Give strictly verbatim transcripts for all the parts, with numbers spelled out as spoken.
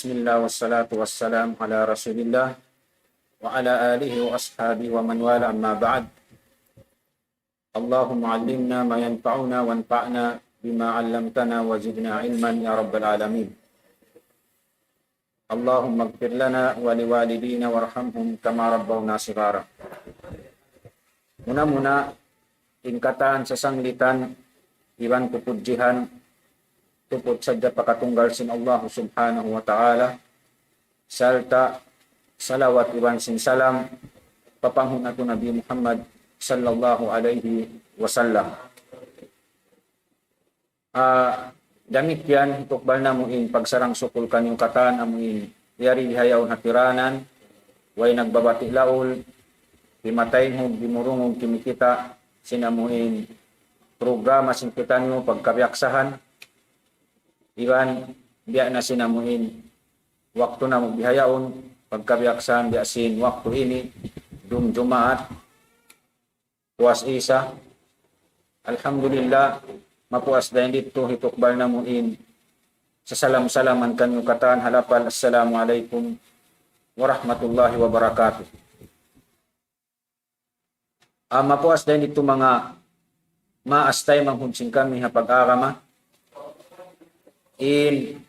بسم الله والصلاة والسلام على رسول الله وعلى آله وأصحابه ومن والاه، أما بعد. اللهم علمنا ما ينفعنا وانفعنا بما علمتنا وزدنا علما يا رب العالمين. اللهم اغفر لنا ولوالدينا وارحمهم كما ربونا صغارا. Muna-muna, in katan sasanglitan iban pupudjihan tuput sadja pa katunggal sin Allah Subhanahu wa Ta'ala, sarta' salawat iban sin salam pa panghu' natu' Nabi Muhammad sallallahu alayhi wasallam. Ah, damikkiyan, hitukbal namu' in pagsarang-sukul kaniyu katan amu in yari bihaun hatiranan, way nagbabati' laul, himatay hug, dimurungug, kimikita', sin amu in programa sin kitaniyu pagkabiyaksahan, iban biya' na sin amu in waktu namu' bihaun, pagkabiyaksahan biya' sin waktu ini, dum Jumaat, puas Isa. Alhamdulillah, mapuas dayn ditu hitukbal namu' in sasalam-salaman kaniyu katan ha lapal, "Assalamu alaykum warahmatullahi wabarakatuh." Ah, mapuas dayn ditu manga maas taymanghud sin kami ha pag-agama. In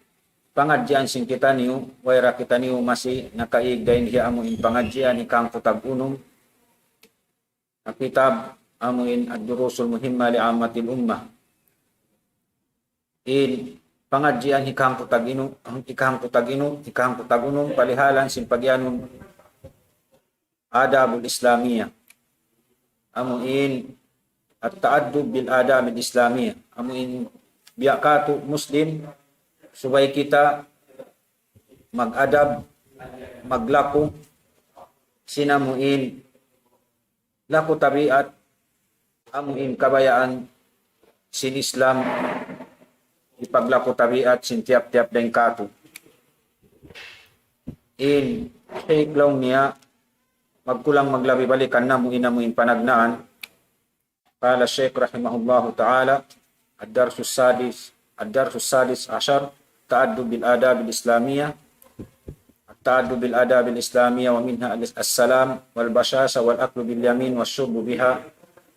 pangadjian sin kitaniyu, wayra kitaniyu masi nakaig dayn ha amu in pangadjian hikahangpu' tag unum, ha kitab amu in Ad-Durusul Muhimma li Ammatil Ummah. In pangadjian hikahangpu' tag inu-, hikahangpu' tag inu-, hikahangpu' tag unum, palihalan sin pagiyanun Adabul Islamiyah. Amu in At-Ta'addub bil Adabil Islamiyah. Amu in biya' katu' Muslim, subay kita mag-adab, maglaku, sin amu in laku tabiat, amu in kabayaan sin Islam, hipaglaku tabiat sin tiyap-tiyap dayn katu'. In Sheikh laung niya, magkulang maglabi balikan namu' in amu in panagnaan. قال الشيخ رحمه الله تعالى: الدرس السادس، الدرس السادس عشر، التأدب بالآداب الإسلامية. التأدب بالآداب الإسلامية، ومنها السلام والبشاشة والأكل باليمين والشرب بها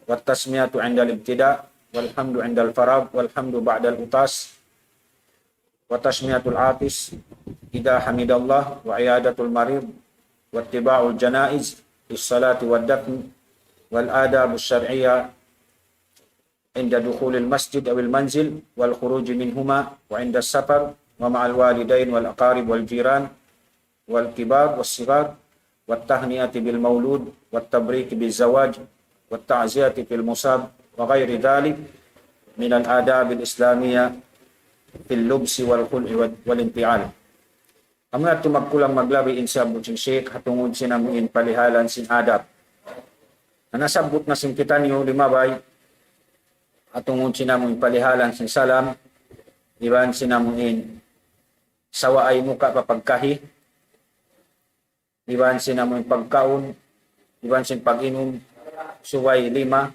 والتسمية عند الابتداء والحمد عند الفراغ والحمد بعد العطاس وتشمية العاطس إذا حمد الله، وعيادة المريض، واتباع الجنائز في الصلاة والدفن، والآداب الشرعية عند دخول المسجد أو المنزل، والخروج منهما، وعند السفر، ومع الوالدين والأقارب والجيران، والكبار والصغار، والتهنئة بالمولود، والتبريك بالزواج، والتعزية في المصاب، وغير ذلك من الآداب الإسلامية في اللبس والخلع والانفعال. Amu yadtu magkulang maglabi in siyabbut sin Sheikh ha tungud sin amu in palihalan sin adab. Na nasabbut na sin kitaniyu limabay, ha tungud sin amu in palihalan sin salam, iban sin amu in sawaay muka' pa pagkahi, iban sin amu in pagkaun, iban sin pag-inum, subay lima,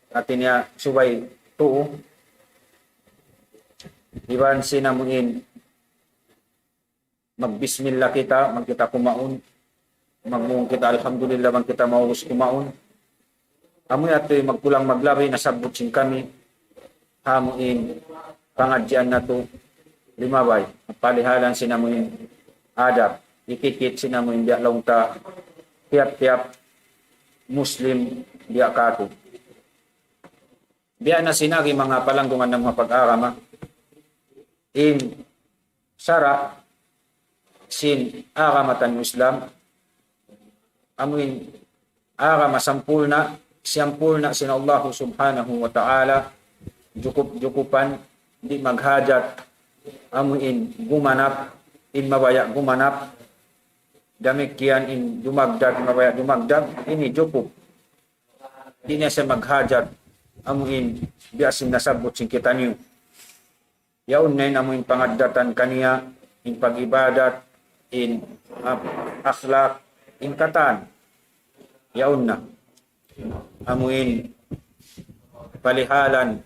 hati niya subay tuu, iban sin amu in magbismillah kita, bang kita kumaun, magmuung kita alhamdulillah, bang kita maubus kumaun. Amu yadtu in magkulang maglabi nasabbut sin kami, ha amu in pangadjian natu' limabay, palihalan sin amu in adab, ikikit sin amu in biya' laung ta tiyap-tiyap Muslim biya' katu'. Biya' na sin agi manga palanggungan namu' ha pag-agama, in sara' sin agama taniyu Islam, amu in agama sampurna', siyampurna' sin Allah Subhanahu wa Ta'ala, jukup-jukupan, di' maghajat amu in gumanap, in mabaya' gumanap, damikkiyan in dumagdag, mabaya' dumagdag, ini jukup. Di' na siya maghajat amu in biya' sin nasabbut sin kitaniyu. Yaun na in amu in pangaddatan kaniya, in pag-ibadat, in, ah, akhlak, in katan. Yaun na. Amu in palihalan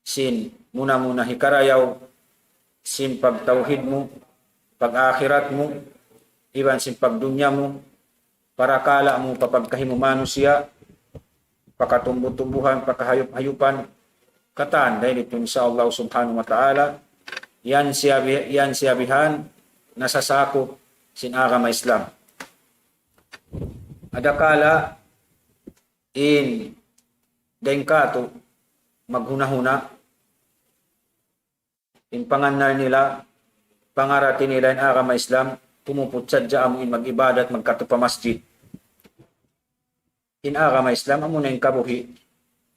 sin muna-muna hikarayaw sin pagtawhid mu, pag-akhirat mu, iban sin pagdunya mu, parakala' mu pa pagkahi mu manusiya', pa katumbu-tumbuhan, pa kahayup-hayupan, katan, dayn ditu insya Allah subhanahu wa ta'ala, yan siya bi-, yan siya bihan nasasakup sin agama Islam. Adakala in dayn katu' maghuna-huna, in pangannal nila, pangarati nila in agama Islam, tumuput sadja amu in mag-ibadat, magkatu pa masjid. In agama Islam, amu na in kabuhi'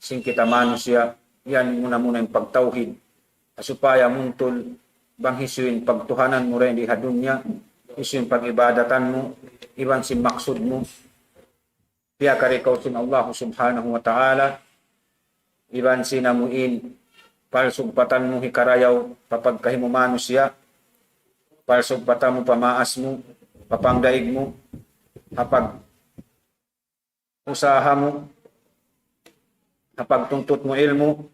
sin kita manusiya', yan muna-muna in pagtawhid. Supaya muntul bang hisiyu in pagtuhanan mu dayn di ha dunya, hisiyu in pag-ibadatan mu, iban sin maksud mu. Piyakari kaw sin Allah subhanahu wa ta'ala, iban sin amu in palsugpatan mu hikarayaw pa pagkahi mu manusiya', palsugpatan mu pa maas mu, pa pangdaig mu, ha pag-usaha mu, ha pagtuntut mu ilmu',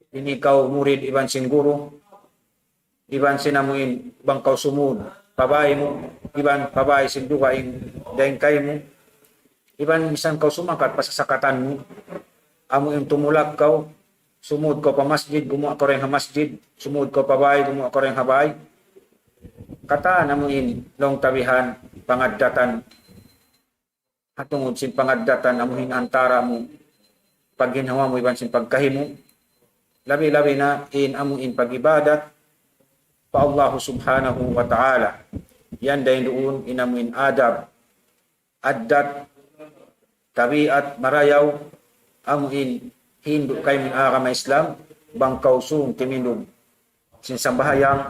in ikaw murid iban sin guru, iban sin amu in bang kaw sumud pa bāy mu, iban pa bāy sin dugaing dayn kaymu, iban misan kaw sumakat pa sasakatan mu, amu in tumulak kaw, sumud kaw pa masjid, gumuwa' kaw dayn ha masjid, sumud kaw pa bāy, gumuwa' kaw dayn ha bāy. Katan amu in laung ta bihan pangaddatan, ha tungud sin pangaddatan amu in antara' mu, pagginhawa mu iban sin pagkahi mu, labi-labi na in amu in pag-ibadat pa Allah subhanahu wa ta'ala. Yan dayn duun in amu in adab, addat, tabiat marayaw, amu in hindu' kaymu in agama Islam, bang kaw sung timindug sin sambahayang,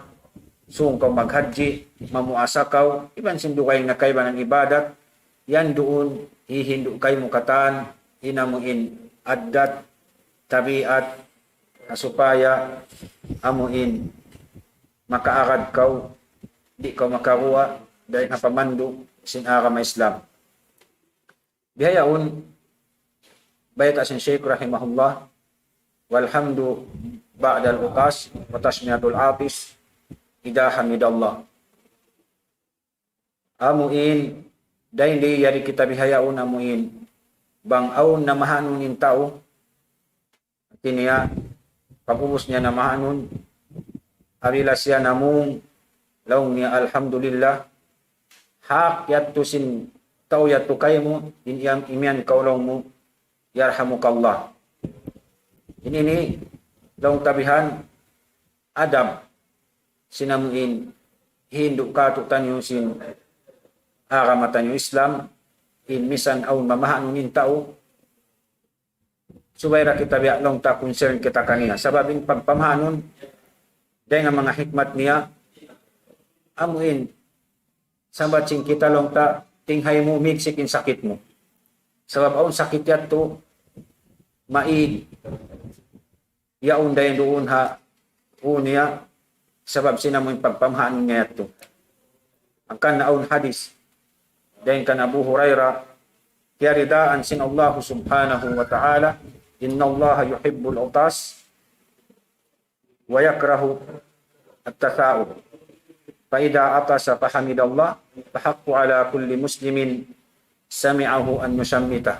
sung kaw maghajji, mamuasa kaw, iban sin dugaing na kaibanan ibadat, yan duun hihindu' kaymu katan, in amu in addat, tabiat, ha supaya amu in makaagad kaw, di' kaw makaguwa' dayn ha pamandu' sin agama Islam. Bihaun, bayta' sin Shaykh rahimahullah, والحمد بعد العطاس وتسمية العاطس إذا حمد الله. Amu in, dayn di yari kita bihaun amu in, bang awn namahanun in tau, hati niya, pag'ubus niya namahanun, apabila siya namung, laung niya, "Alhamdulillah, hak yadtu sin tau yadtu kaymu, in iyam-, imiyan kaw laung mu, yarhamukallah." Ini ni, laung ta bihan, adab, sin amu in, hindu' katu'taniyu sin, agama taniyu Islam, in misan awn mamahanun in tau, subay da kita biya' laung ta concern kita kaniya. Sabab in pagpamahanun, dayn ha manga hikmat niya, amu in, sambat sin kita laung ta, tinghay mu, migsik in sakit mu. Sabab awn sakit yadtu, maid, yaun dayn duun ha ū niya, sabab sin amu in pagpamahanun niya yadtu. Hangkan na awn hadis, dayn kan Abu Hurairah, kiyaridaan sin Allah subhanahu wa ta'ala, إن الله يحب العطاس ويكره التثاؤب، فإذا عطس فحمد الله، فحق على كل مسلم سمعه أن يشمته،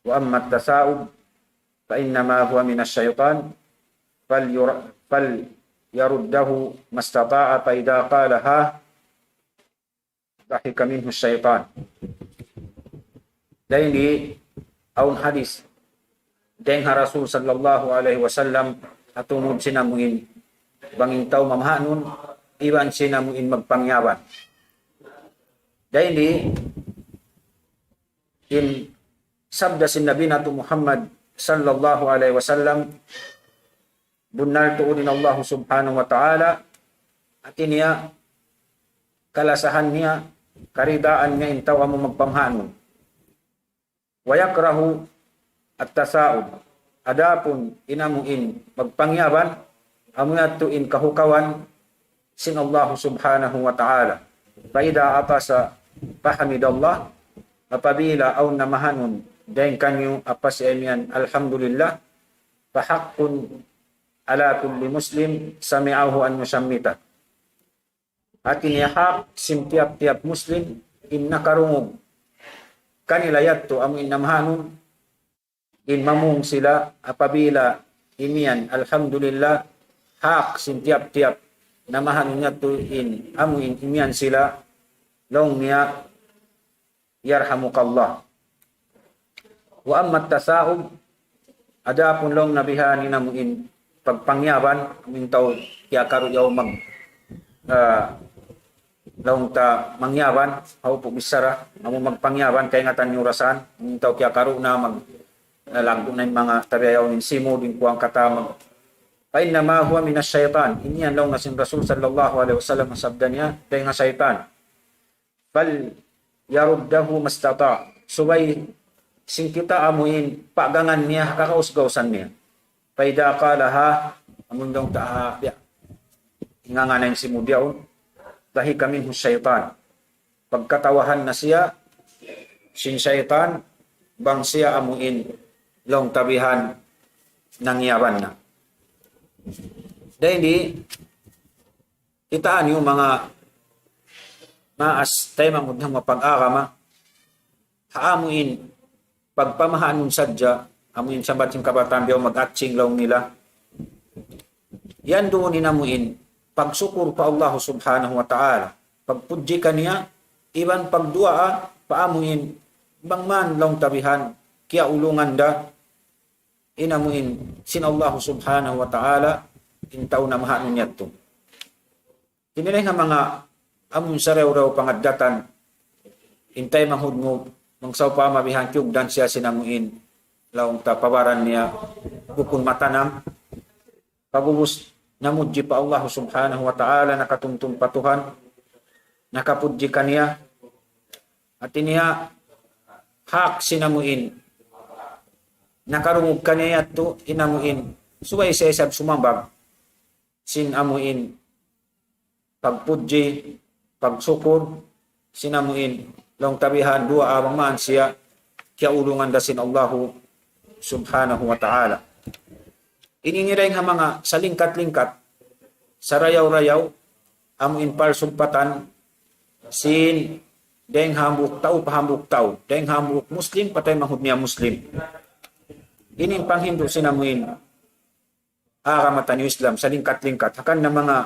وأما التثاؤب فإنما هو من الشيطان، فلير-، فليرده ما استطاع، فإذا قال ها ضحك منه الشيطان. Dayn di awn hadis dayn ha Rasul sallallahu alayhi wasallam, ha tungud sin amu in bang in tau mamahanun, iban sin amu in magpangyaban. Dayn di in sabda sin Nabi natu' Muhammad sallallahu alayhi wasallam, bunnal tuud in Allah subhanahu wa ta'ala, hati niya, kalasahan niya, karidaan niya in tau amu magpamahanun. ويكره التثاؤب. Adapun in amu in magpangyaban, amu yadtu in kahukawan sin Allah subhanahu wa ta'ala. فإذا عطس فحمد الله, apabila awn namahanun dayn kaniyu, apa siya imiyan, "Alhamdulillah," فحق على كل مسلم سمعه أن يشمته. Hati niya hak sin tiyap-tiyap Muslim in nakarungug kanila yadtu amu in namahanun, in mamung sila apabila imiyan, alhamdulillah, hak sin tiyap-tiyap namahanun yadtu in amu in imiyan sila, laung niya, يرحمك الله. وأما التثاؤب, adapun laung niya bihan in amu in pagpangyaban, amu in tau kiyakaruyaw mag, ah, laung ta mangyaban, hawpu' bichara, amu magpangyaban, kaingatan niyu rasan, amu in tau kiyakaru' na mag, ah, laggu' na in manga tabiyayaw in simud, in kuwang kata mag, فإنما هو من الشيطان. Ini yan laung na sin Rasul sallallahu alayhi wasallam, sabda niya, dayn ha saytan. فليرده ما استطاع. Subay sin kita amu in paggangan niya, kakaus-gausan niya. فإذا قالها, amun laung ta, ah, biya', inganga na in simud yaun, ضحك منه الشيطان. Pagkatawahan na siya sin saytan, bang siya amu in laung ta bihan nangyaban na. Dayn di, kitaa niyu manga maas taymanghud ha manga pag-agama, ha amu in pagpamahanun sadja, amu in sambat sin kabataan biyaw mag-atsing laung nila. Yan duun in amu in pagsukur pa Allah subhanahu wa ta'ala, pagpudji kaniya, iban pagduwaa pa amu in bang man laung ta bihan kiyaulungan da in amu in sin Allah subhanahu wa ta'ala, in tau namahanun yadtu. Ini na in manga amun sarayaw-rayaw pangaddatan, in taymanghud mu, bang sawpama bihan kiyugdan siya sin amu in laung ta pa baran niya bukun matanam, pag'ubus namudji pa Allah subhanahu wa ta'ala, nakatumtum pa Tuhan, nakapudji kaniya, hati niya hak sin amu in nakarungug kaniya yadtu in amu in, subay siya isab sumambag sin amu in pagpudji, pagsukur, sin amu in laung ta bihan duwaa bang man siya kiyaulungan da sin Allahu subhanahu wa ta'ala. Ini in dayn ha manga salingkat-lingkat, sarayaw-rayaw, amu in palsumpatan sin dayn ha hambuuk tau pa hambuuk tau, dayn ha hambuuk Muslim pa taymanghud niya Muslim. Ini in panghindu' sin amu in agama taniyu Islam, salingkat-lingkat. Hangkan na manga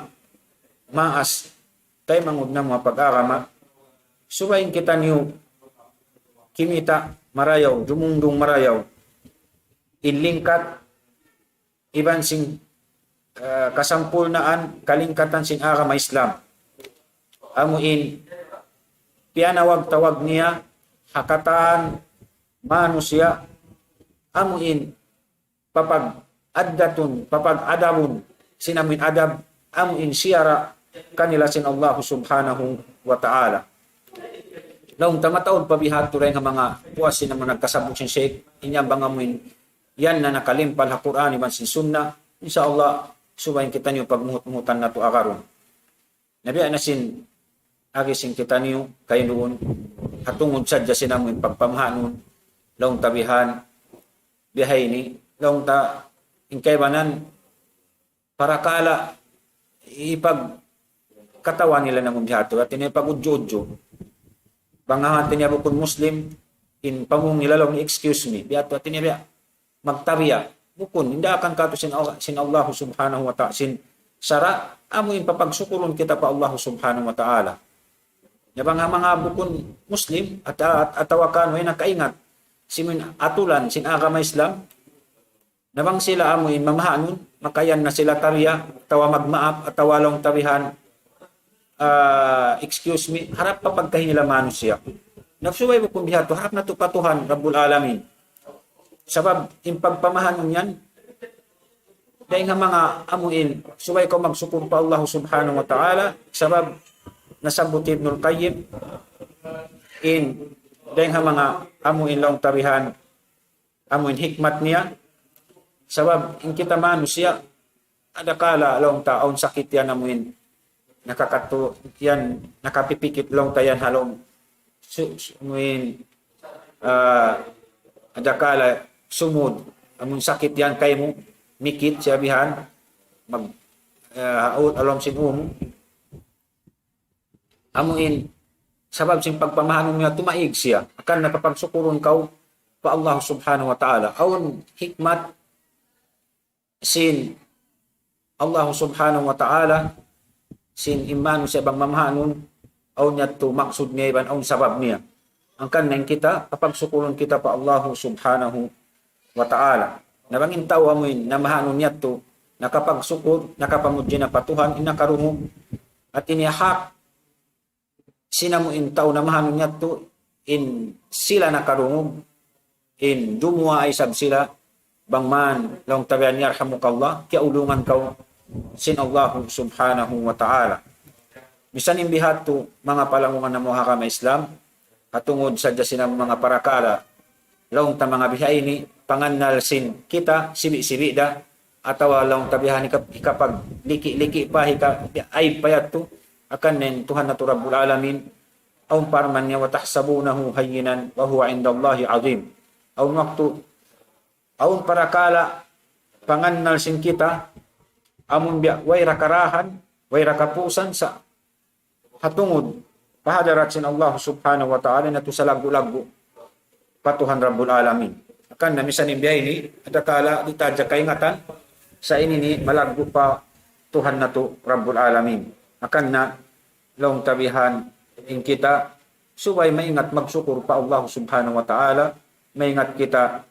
maas taymanghud namu' ha pag-agama, subay kitaniyu kimita' marayaw, jumungdung marayaw in lingkat iban sin, eh, kasampurnaan, kalingkatan sin agama Islam. Amu in piyanawag-tawag niya ha katan manusiya', amu in papag-addatun, papag-adabun, sin amu in adab, amu in siyara' kanila sin Allah subhanahu wa ta'ala. Laung ta mataud pa biha' tuud dayn ha manga puas sin amu nagkasabut sin Sheikh, in yan bang amu in yan na nakalimpal ha Qur'an iban sin Sunnah, insya Allah, subay kitaniyu pagmuhut-muhutan natu' agarun. Na biya' na sin agi sin kitaniyu kainuun, ha tungud sadja sin amu in pagpamahanun, laung ta bihan, bihaini, laung ta in kaibanan, parakala' ipagkatawa nila namu' biha' tu, hati niya pag-udju-udju. Bang ha hati niya bukun Muslim, in pamung nila laung, "Excuse me." Biya' tu hati niya biya' magtabiya'. Bukun, in daakan katu' sin Allah, sin Allah subhanahu wa ta'ala, sin sara', amu in papagsukurun kita pa Allah subhanahu wa ta'ala. Na bang ha manga bukun Muslim, at, at, atawa kan way nakaingat sin amu in aturan sin agama Islam, na bang sila amu in mamahanun, makayan na sila tabiya', atawa magmaap, atawa laung ta bihan, ah, excuse me, harap pa pagkahi nila manusiya'. Na subay bukun biha' tu, harap natu' pa Tuhan Rabbul Alamin. Sabab in pagpamahanun yan, dayn ha manga amu in, subay kaw magsukur pa Allah subhanahu wa ta'ala, sabab nasabbut Ibnul Qayyim, in, dayn ha manga amu in laung ta bihan, amu in hikmat niya, sabab in kita manusiya', adakala laung ta awn sakit yan amu in nakakatu, yan nakapipikit laung ta yan ha lawm. Su, su, amu in, ah, adakala sumud, amu in sakit yan kaymu, mikit siya bihan, mag, ah, ha lawm sin ū mu. amuin sabab sin pagpamahanun niya tumaig siya. Akan na papagsukurun kaw pa Allah Subhanahu wa Ta'ala. Awn hikmat sin Allah Subhanahu wa Ta'ala, sin imanu siya bang mamahanun, awn niya tu maksud niya iban awn sabab niya. Angkan na in kita, papagsukurun kita pa Allah Subhanahu wa Ta'ala. Na bang in tau amuin, namahanun niya tu, nakapagsukur, nakapamudji na pa Tuhan, in nakarungug, hati niya hak, sin amuin tau namahanun niya tu, in sila nakarungug, in dumuwaa isab sila, bang man, laung tabihan yarhamukallah, kiyaulungan kaw, sin Allah Subhanahu wa Ta'ala. Misan in biha' tu, manga palanggungan namu' ha agama Islam, ha tungud sadja sin manga parakala', laung ta manga biha' ini, pangannal sin kita, sibi'-sibi' da, atawa laung ta biha' ini hika-, hikapagliki-liki pa, hika-, aib pa yadtu, akan na in Tuhan natu' Rabbul Alamin, awn parman niya, وتحسبونه هينا وهو عند الله عظيم. Awn waktu, awn parakala', pangannal sin kita, amun biya', way ra karahan, way ra kapusan sa', ha tungud, pa hadarat sin Allah Subhanahu wa Ta'ala natu' salaggu'-laggu' pa Tuhan Rabbul Alamin. Akan na misan in biya' ini, adakala di' ta hadja kaingatan, sa' ini ini malaggu' pa Tuhan natu' Rabbul Alamin. Akan na laung tabihan in kita, subay maingat magsukur pa Allah Subhanahu wa Ta'ala, maingat kita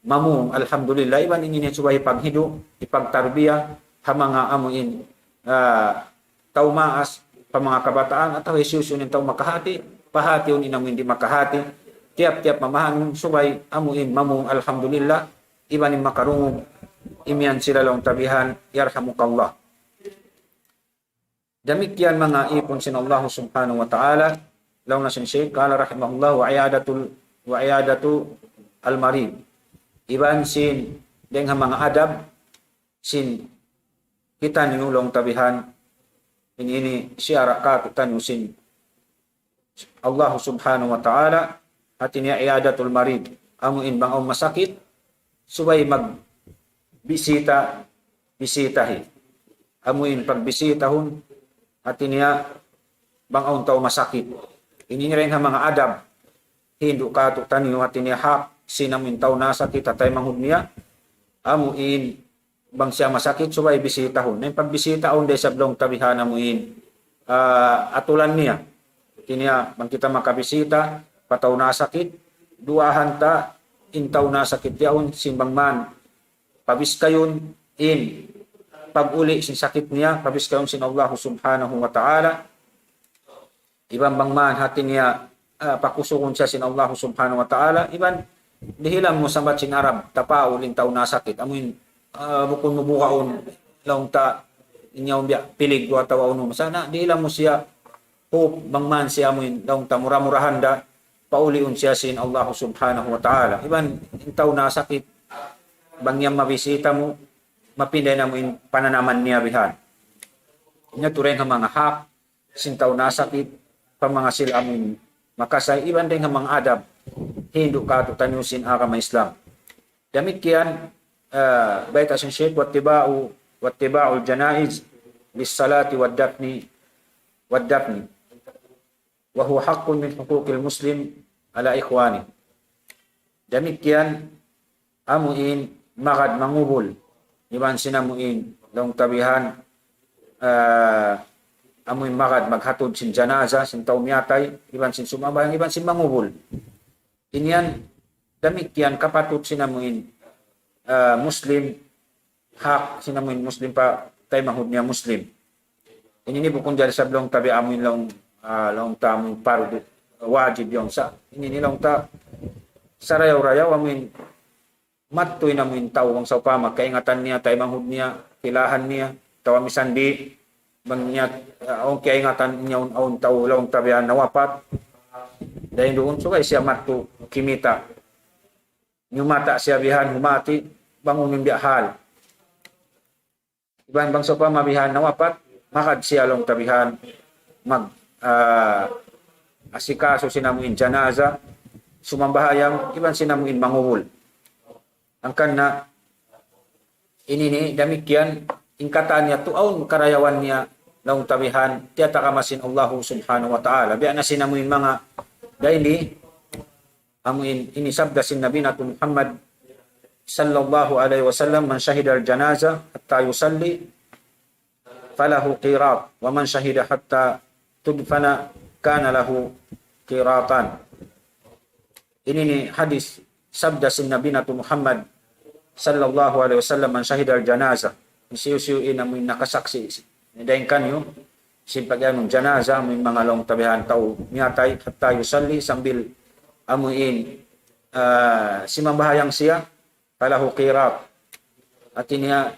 mamung, alhamdulillah, iban ini ini subay hipaghindu', hipagtarbiya, ha manga amuin, ah, tau maas, pa manga kabataan, atawa hisiyu-siyu in tau makahati, pahatiun in amuin di' makahati, tiyap-tiyap mamahanun subay amuin mamung, alhamdulillah, iban in makarungug, imiyan sila laung tabihan, yarhamukallah. Damikkiyan manga ipun sin Allah Subhanahu wa Ta'ala, laung na sin Shaykh, قال رحمه الله وعيادة ال-، وعيادة المريض. Iban sin, dayng ha manga adab, sin kitaniyu laung tabihan, in ini siyara' katu' taniyu sin Allah Subhanahu wa Ta'ala, hati niya عيادة المريض. Amuin bang awn masakit, subay magbisita, bisitahi. Amuin pagbisitahun, hati niya bang awn tau masakit. Ini dayng ha manga adab, hindu' katu' taniyu, hati niya hak sin amuin tau nasakit ha taymanghud niya, amuin bang siya masakit, subay bisitahun. Na in pagbisitahun da isab laung tabihan amuin, ah, atulan niya. Hati niya, bang kita makabisita pa tau nasakit, duwaahan ta in tau nasakit yaun sin bang man pabiskayun in pag-uli' sin sakit niya, pabiskayun sin Allah Subhanahu wa Ta'ala. Iban bang man hati niya, ah, pakusugun siya sin Allah Subhanahu wa Ta'ala. Iban dihilan mu sambat sin Arab, tapaul in tau nasakit. Amuin, ah, bukun mu bukaun, laung ta, in yaun biya' piliggu atawa unu. Sa' na, dihilan mu siya, hope, bang man siya amuin, laung ta mura-murahan da, pauliun siya sin Allah Subhanahu wa Ta'ala. Iban in tau nasakit, bang yan mabisita mu, mapinda na mu in pananaman niya bihan. Ini tuud dayng ha manga hak, sin tau nasakit, pa manga sila amuin makasay, iban dayng ha manga adab, hindu' katu' taniyu sin agama Islam. Damikkiyan, ah, bayta' sin Shaykh, واتباع، واتباع الجنائز للصلاة والدفن، والدفن، وهو حق من حقوق المسلم على إخوانه. Damikkiyan, amuin magad mangubul, iban sin amuin laung tabihan, ah, amuin magad maghatud sin janaza, sin tau miyatay, iban sin sumambahayang, iban sin mangubul. Ini yan, damikkiyan kapatut sin amuin, ah, Muslim, hak sin amuin Muslim pa taymanghud niya Muslim. Ini ini bukun jari isab laung tabi amuin laung, ah, laung ta amuin pardu, wajib yaun sa'. Ini ini laung ta sarayaw-rayaw amuin mattu in amuin tau bang sawpama kaingatan niya, taymanghud niya, kilahan niya, atawa misan di', bang niya, ah, awn kaingatan niya awn, awn tau laung tabi nawapat. Dayn duun subay siya mattu kimita'. Nyumata' siya bihan humati, bang unu in biya' hal. Iban bang sawpama bihan nawapat, magad siya laung tabihan, mag, ah, asikaso sin amuin janaza, sumambahayang, iban sin amuin mangubul. Hangkan na, ini ini, damikkiyan, in katan niya tu awn karayawan niya, laung ta bihan, tiyatagama sin Allahu Subhanahu wa Ta'ala. Biya' na sin amuin manga, dayn di, amuin ini sabda sin Nabi natu' Muhammad sallallahu alayhi wasallam, من شهد الجنازة حتى يصلي فله قيراط، ومن شهد حتى تدفن كان له قيراطان. Ini in hadis, sabda sin Nabi natu' Muhammad sallallahu alayhi wasallam, من شهد الجنازة. Hisiyu-siyu in amuin nakasaksi', dayn kaniyu, sin pag-iyanun janaza, amuin manga laung ta bihan tau miyatay, حتى يصلي, sambil amuin, ah, simambahayang siya, فله قيراط. Hati niya,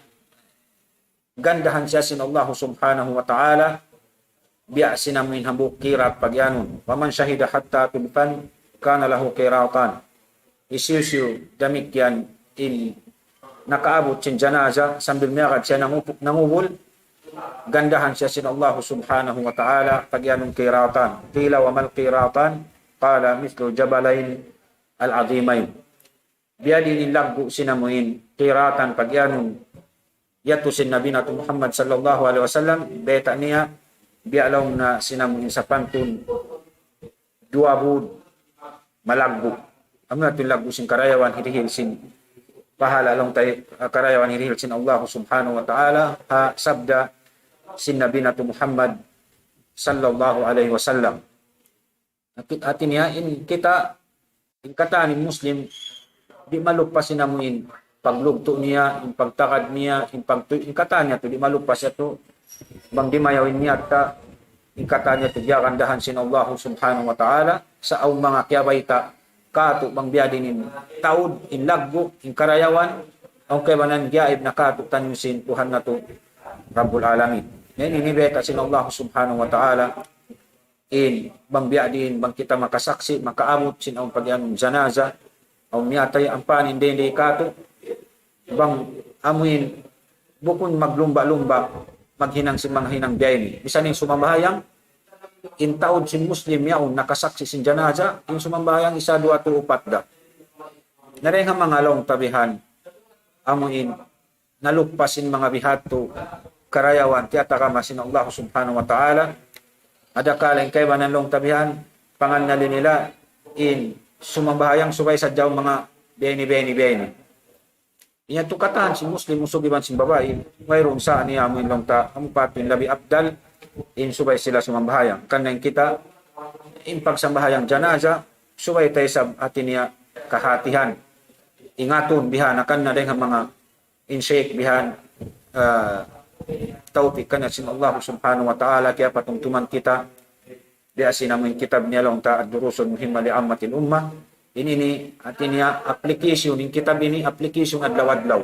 gandahan siya sin Allahu Subhanahu wa Ta'ala, biya' sin amuin hambuuk qirat pag-iyanun. ومن شهد حتى تدفن كان له قيراطان. Hisiyu-siyu damikkiyan in nakaabut sin janaza sambil miyagad siya nangupu-, nangubul, gandahan siya sin Allahu Subhanahu wa Ta'ala, pag-iyanun qiratan. قيل وما القيراطان؟ قال مثل الجبلين العظيمين. Biyadiin in laggu' sin amuin qiratan pag-iyanun yadtu sin Nabi natu' Muhammad sallallahu alayhi wasallam, bayta' niya, biya' laung niya sin amuin sapantun duwa bud malaggu'. Amu yadtu in laggu' sin karayawan hirihil sin pahala laung ta, ah, karayawan hirihil sin Allah Subhanahu wa Ta'ala, ha sabda sin Nabi natu' Muhammad sallallahu alayhi wasallam. Hati, hati niya in kita, in katan in Muslim, di' maluppas in amuin paglugtu' niya, in pagtagad niya, in pagtu-, in katan niya tu, di' maluppas yadtu, bang di' mayaw in niyat ta, in katan niya tu, giyagandahan sin Allah Subhanahu wa Ta'ala, sa' awn manga kiyabayta', katu' bang biyadiin in taud, in laggu', in karayawan, awn kaibanan giyaib na katu'niyu sin Tuhan natu', Rabbul Alamin. Na ini, ini bayta' sin Allah Subhanahu wa Ta'ala, in, bang biyadiin, bang kita makasaksi', makaabut, sin awn pag-iyanun janaza, awn miyatay, ampa in dayn di katu', bang amuin, bukun maglumba-lumba, maghinang sin manga hinang biya' ini. Misan in sumambahayang, in taud sin Muslim yaun, nakasaksi' sin janaza, in sumambahayang isa, duwa, tū, upat da. Na dayn ha manga laung ta bihan, amuin, naluppas in manga bihadtu, karayawan, tiyatagama sin Allah Subhanahu wa Ta'ala. Adakala in kaibanan laung ta bihan, pangannali nila, in sumambahayang subay sadja manga biya' ini, biya' ini, biya' ini. Inya tu katan sin Muslim, usug iban sin babai, wayruun sa niya amuin laung ta, amu pa tu in labi afdal, in subay sila sumambahayang. Karna' in kita, in pagsambahayang janaza, subay ta isab hati niya kahatihan. Ingatun bihan, karna' dayn ha manga in shaykh bihan, ah, tawfik kaniya sin Allah Subhanahu wa Ta'ala, kiyapatumtuman kita, biya' sin amuin kitab niya laung ta الدروس المهمة لعامة الأمة. Ini, ini, hati niya application, in kitab ini application adlaw-adlaw.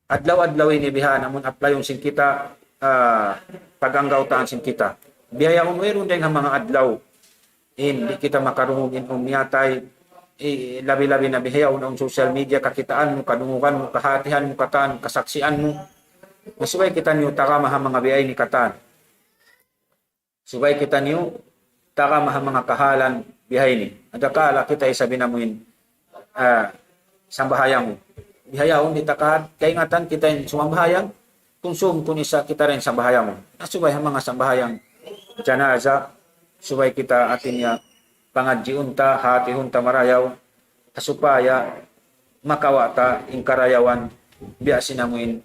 Adlaw-adlaw ini bihan, amun applyun sin kita, ah, pag-anggawtaan sin kita. Bihaun wayruun dayn ha manga adlaw in di' kita makarungug in awn miyatay, i-, labi-labi na bihaun awn social media, kakitaan mu, kadungugan mu, kahatihan mu, katan, kasaksian mu. Na subay kitaniyu tagama ha manga biya' ini katan. Subay kitaniyu tagama ha manga kahalan biya' ini. Adakala kita isab in amuin, ah, sambahayang. Bihaun di' ta kahat, kaingatan kita in sumambahayang, kunsum kun isa kita dayn sambahayang. Na subay ha manga sambahayang janaza, subay kita hati niya pangadjiun ta, hatihun ta marayaw, ha supaya makawa' ta in karayawan biya' sin amuin,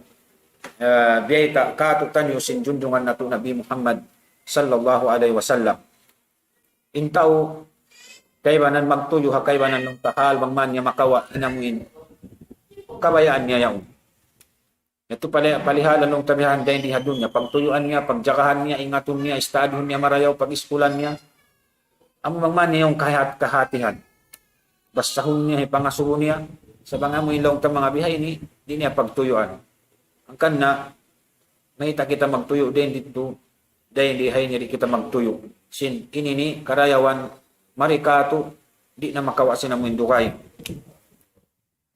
eh, biyayta' katu'niyu sin junjungan natu' Nabi Muhammad sallallahu alayhi wasallam. In tau kaibanan magtuyu' ha kaibanan laung ta hal bang man niya makawa' in amuin kabayaan niya yaun. Yadtu pali-, palihala laung ta bihan dayn di ha dunya, pagtuyuan niya, pagjagahan niya, ingatun niya, istadihun niya marayaw, pag-iskulan niya. Amu bang man niya yaun kahat-, kahatihan. Basahun niya, hipangasubu niya, sa' bang amuin laung ta manga biha ini, di' niya pagtuyuan. Hangkan na, mayta' kita magtuyu' dayn didtu, dayn di ha ini di' kita magtuyu'. Sin ini ini karayawan mari katu', di' na makawa' sin amuin dugaing.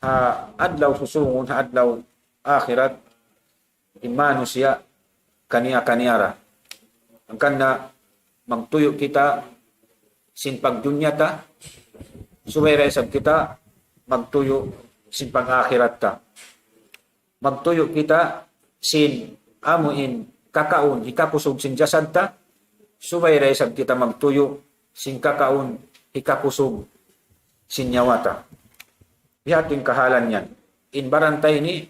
Ha adlaw susungun, ha adlaw akhirat, in manusiya' kaniya-kaniya ra. Hangkan na magtuyu' kita sin pagdunya ta, subay da isab kita magtuyu' sin pag-akhirat ta. Magtuyu' kita sin amuin kakaun, hikakusug sin jasad ta, subay da isab kita magtuyu', sin kakaun, hikakusug sin nyawa ta. Biya' ha yan in kahalan niya. In baran ta ini,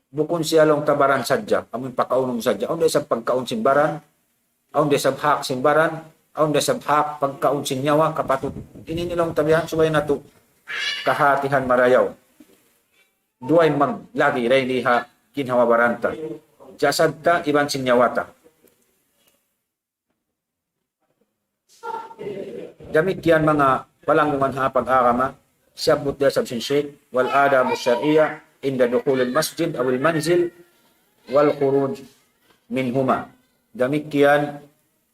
bukun siya laung ta baran sadja, amun pakaunum sadja. Awn da isab pagkaun sin baran, awn da isab hak sin baran, awn da isab hak pagkaun sin nyawa, kapatut. Ini in laung ta biya' ha yan, subay natu' kahatihan marayaw. Duwa in maglagi dayn di ha ginhawa-baran ta. Jasad ta, iban sin nyawa ta. Damikkiyan manga palanggungan ha pag-agama, siyabbut da isab sin Shaykh, والآداب الشرعية عند دخول المسجد أو المنزل والخروج منهما. Damikkiyan